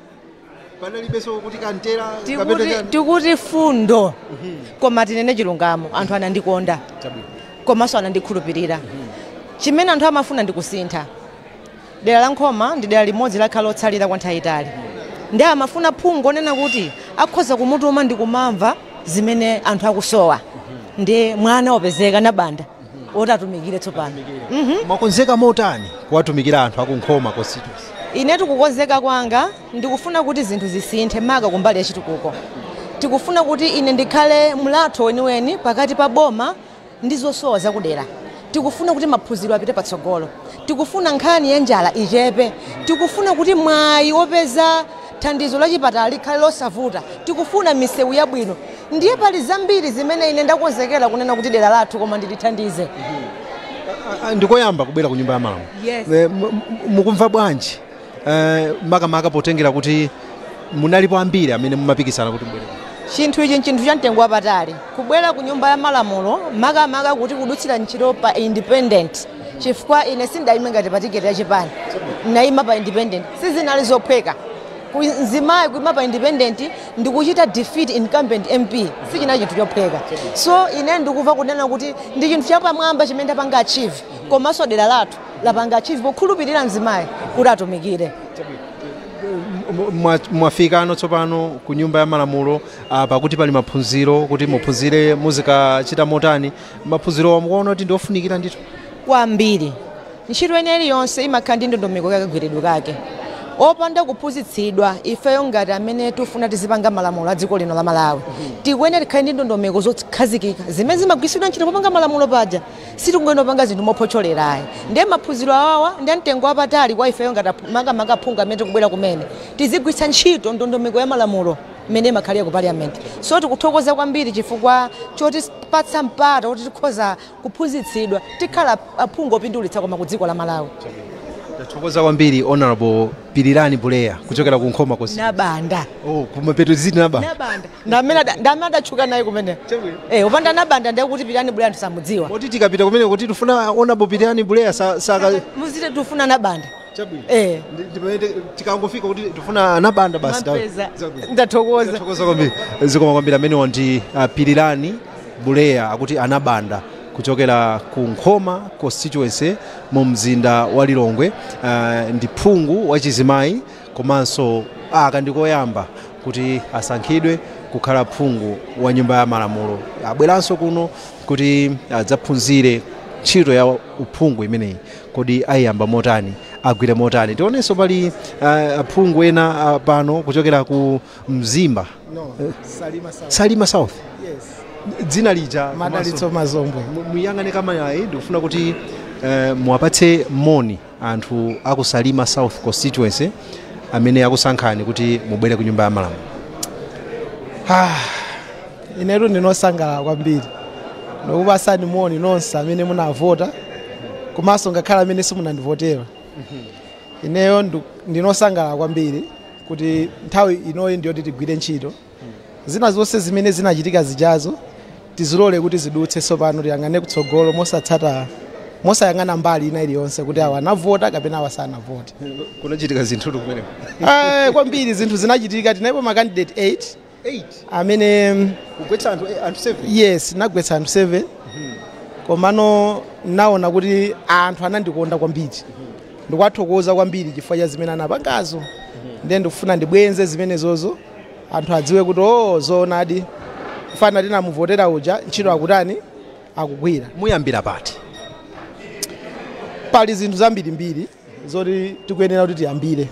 Panalibenso kuti kantera? Tikuti fundo, koma tinene chilungamo, anthu anandikonda komanso anandikhulupirira. Chimene anthu amafuna ndikusintha. Dera la Nkhoma ndi dera limodzi lakhala lotsalira kwa nthawi itali, ndi amafuna phungu onena kuti akhoza kumutuma ndi kumamva zimene anthu akusowa. Ndi mwana wopezeka Nabanda oti atumikire tsopano. Mwakonzeka motani kuwatumikira anthu akunkhoma constituency? Inetu kukonzeka kwanga ndikufuna kuti zinthu zisinthe, maka kumbali ya chitukuko. Tikufuna kuti ine ndikhale mlatho weniweni pakati pa boma ndi zosowa zakudera. Tikufuna kuti maphunziro apite patsogolo, tikufuna nkhani ya njala ichepe, tikufuna kuti mwayi wopeza thandizo la chipatala likhale losavuta, tikufuna misewu yabwino. Ndiye pali zambiri zimene ine ndakonzekera kunena kuti dera lathu koma ndilithandize. Ndikoyamba kubwera ku Nyumba ya Malamulo? Yes. Mukumva bwanji, makamaka potengera kuti munalipo ambiri amene mumapikisana kuti mubwere? Chinthu ichi nchinthu cha mtengo wapatali, kubwera ku Nyumba ya Malamulo, makamaka kuti kudutsira ntchito pa independent, chifukwa ine sindayime ngati pa tiketi ya chipani, nayima pa independent. Sizinali zophweka. Mzimayi kuyima pa independent ndikuchita defeat incumbent MP sichinali chinthu chophweka. So ine ndikuva kunena kuti ndi chinthu chapamwamba chimene ndapanga achieve, komanso dera lathu lapanga achieve pokhulupirira mzimayi kuti atumikire. Mwafikano tsopano ku Nyumba ya Malamulo, pakuti pali maphunziro kuti muphunzire muzikachita motani. Maphunziro mukuona kuti ndiofunikira ndithu? Kwambiri. Ntchito ina iliyonse imakhala ndi ndondomeko kakagwiridwe kake. Opanda kuphunzitsidwa, ifeyo ngati amene tifuna tizipanga malamulo a dziko lino la Malawi, tikuyenera tikhale ndi ndondomeko zokhazikika zimene zimagwiritsidwa ntchito popanga malamulo paja. Sitikungena opanga zinthu mophotcholerayi. Ndiye maphunziro awawa ndi amtengo wapatali kwa ifeyo ngati makamaka aphungu amene tikubwera kumene, tizigwiritsa ntchito ndondomeko ya malamulo imene imakhalira ku parliament. So tikuthokoza kwambiri chifukwa chotipatsa mpata kuti tikhoza kuphunzitsidwa. Tikhala aphungu opindulitsa koma ku dziko la Malawi. Tathokoza kwambiri, Honorable Pirirani Buleya, kuchokera ku Nkhoma constituency. Nabanda. Oh, kumapeto ziti Nabanda. Nabanda ndamene adatchuka naye kumene. Upanda Nabanda ndiye kuti Pirirani Buleya anthu samudziwa. Moti tikapita kumene kuti tifuna Honorable Pirirani Buleya saka Muzite tifuna Nabanda. Chabwino. Tikangofika kuti tifuna Nabanda basi. Mapeza. Ndathokoza. Tathokoza kwambiri, zikomo kwambiri. Amenewa ndi Pirirani Buleya, akuti Anabanda, kuchokera ku Nkhoma constituency mu mzinda wa Lilongwe. Ndi phungu wachizimayi, komanso aka ndikoyamba kuti asankhidwe kukhala phungu wa Nyumba ya Malamulo. Abweranso kuno kuti adzaphunzire ntchito ya uphungu imeneyi, kodi ayiyamba motani. agwire motani. Tionenso pali aphungu ena pano kuchokera ku Mzimba. No, Salima South. Salima South. Yes. Dzina lija Madalitso Mazombwe. Muyang'ane kamerayi, ndikufuna kuti muwapatse moni anthu aku Salima South constituency amene akusankhani kuti mubwere ku nyumba ya malamulo. Inetu ndinosangalala kwambiri ndikupasani moni nonse amene munavota komanso ngakhale amene simunandivotera. Ineyo ndinosangalala kwambiri kuti nthawi inoyi ndiyoti tigwire ntchito. Zina zonse zimene zinachitika zijazo tizilole kuti zidutse, tsopano tiyang'ane kutsogolo mosatsata mosayang'ana mbali ina iliyonse kuti awa anavota kapena awa sanavote. Kunachitika zinthu kumeneko. Kwambiri zinthu zinachitika. Tinaipo ma candidate 8 amene kugwetsa anthu 7. Yes, nagwetsa anthu 7. Komano naona kuti anthu anandikonda kwambiri, ndikuwathokoza kwambiri chifukwa cha zimene anapangazo. Ndiye ndikufuna ndibwenze zimenezozo, anthu adziwe kuti oh, zoonadi fana tinamuvotera uja, ntchito akutani, akugwira. Muyambira pati? Pali zinthu zambirimbiri zoti tikuyenera kuti tiyambire.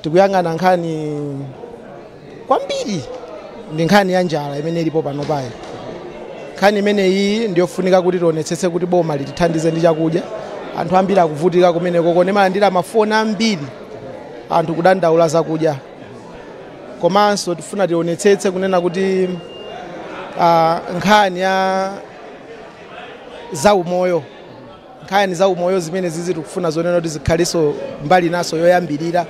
Tikuyang'ana nkhani kwambiri ndi nkhani ya njala imene ilipo pano payi. Nkhani imeneyi ndiyofunika kuti tionetsetse kuti boma litithandize ndi chakudya. Anthu ambiri akuvutika kumeneko, kone malandira mafoni ambiri anthu kudandaula zakudya. Komanso tifuna tionetsetse kunena kuti nkhani ya zaumoyo, nkhani zaumoyo zimene zizi tikufuna zonena kuti zikhaliso mbali naso yoyambirira,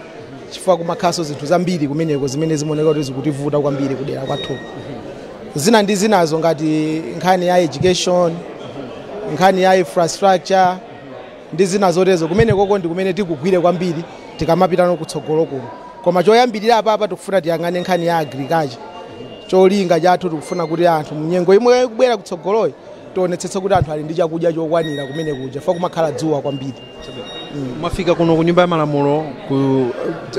chifukwa kumakhaso zinthu zambiri kumeneko zimene zimaoneka kuti zikutivuta kwambiri kudera kwathu. Zina ndi zinazo ngati nkhani ya education, nkhani ya infrastructure ndi zina zotezo, kumenekoko ndi kumene tikugwire kwambiri tikamapitano kutsogolo kuno. Koma choyambirira apapa tikufuna tiyang'ane nkhani ya agriculture. Cholinga chathu tikufuna kuti anthu mnyengo imwe kubwera kutsogoloyi tionetsetse kuti anthu ali ndi chakudya chokwanira kumene kuja, chifukwa kumakhala dzuwa kwambiri. Mwafika kuno ku nyumba ya malamulo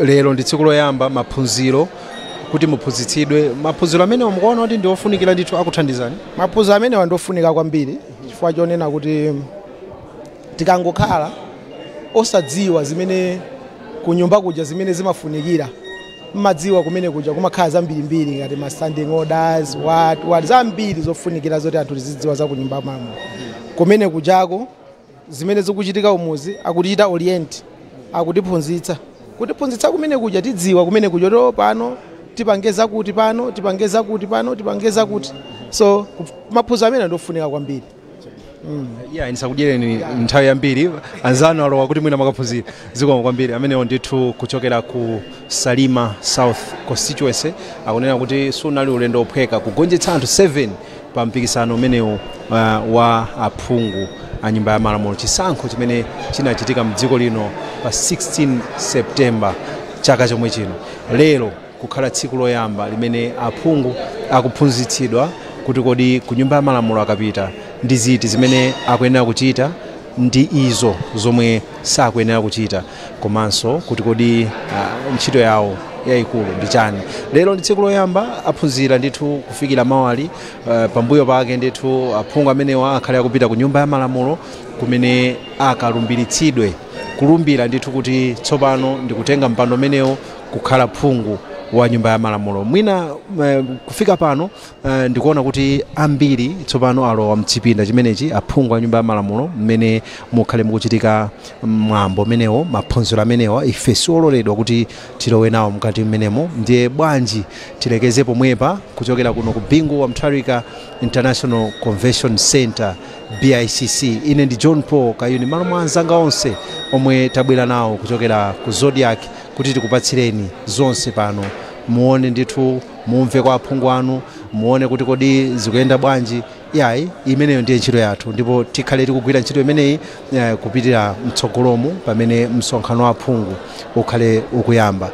lero ndi tsiku loyamba maphunziro, kuti muphunzitsidwe. Maphunziro amene mukuona kuti ndi ofunikira ndithu akuthandizani? Maphunziro amenewa ndi ofunika kwambiri chifukwa chonena kuti tikangokhala osadziwa zimene kunyumba kuja zimene zimafunikira, mmadziwa kumene kuja kumakhala zambirimbiri ngati ma standing orders, what zambiri zofunikira zoti anthu tizidziwa za kunyumba malamulo. Kumene kujako zimene zikuchitika umuzi akutichita orient, akutiphunzitsa, kutiphunzitsa kumene kuja tidziwa kumene kuja to pano tipange zakuti, pano tipange zakuti, pano tipange zakuti. So maphunziro amene ndofunika kwambiri. Yeah, ndisakudyereni nthawi yambiri, anzanu alowa kuti mwina makaphunzira. Zikomo kwambiri. Amenewo ndithu kuchokera ku Salima South constituency akunena kuti sunali ulendo ophweka kugonjetsa anthu 7 pa mpikisano umenewu wa aphungu a nyumba ya malamulo, chisankho chimene chinachitika mdziko lino pa 16 September chaka chomwe chino. Lero kukhala tsiku loyamba limene aphungu akuphunzitsidwa kuti kodi ku nyumba ya malamulo akapita ndi ziti zimene akuyenera kuchita ndi izo zomwe sakuyenera kuchita, komanso kuti kodi ntchito yawo yayikulu ndi chani. Lero ndi tsiku loyamba, aphunzira ndithu kufikira mawali. Pambuyo pake ndithu aphungu amenewa akhale akupita ku nyumba ya malamulo kumene akalumbiritsidwe, kulumbira ndithu kuti tsopano ndikutenga mpando umenewo kukhala phungu wa nyumba ya malamulo. Mwina kufika pano ndikuona kuti ambiri tsopano alowa mchipinda chimenechi aphungu a nyumba ya malamulo mmene mukhale mukuchitika mwambo umenewo, maphunziro amenewa. Ife siololedwa kuti tilowe nawo mkati mmenemo, ndiye bwanji tilekeze pomwepa kuchokera kuno ku Bingu wa Mutharika International Convention Center, BICC. Ine ndi John Paul Kayuni, malo mwa anzanga onse omwe tabwera nawo kuchokera ku Zodiac kuti tikupatsireni zonse pano, muone ndithu, mumve kwa aphungu anu, muone kuti kodi zikuyenda bwanji. Yayi, imeneyo ndiye ntchito yathu, ndipo tikhale tikugwira ntchito imeneyi kupitira mtsogolomu pamene msonkhano wa aphungu ukhale ukuyamba.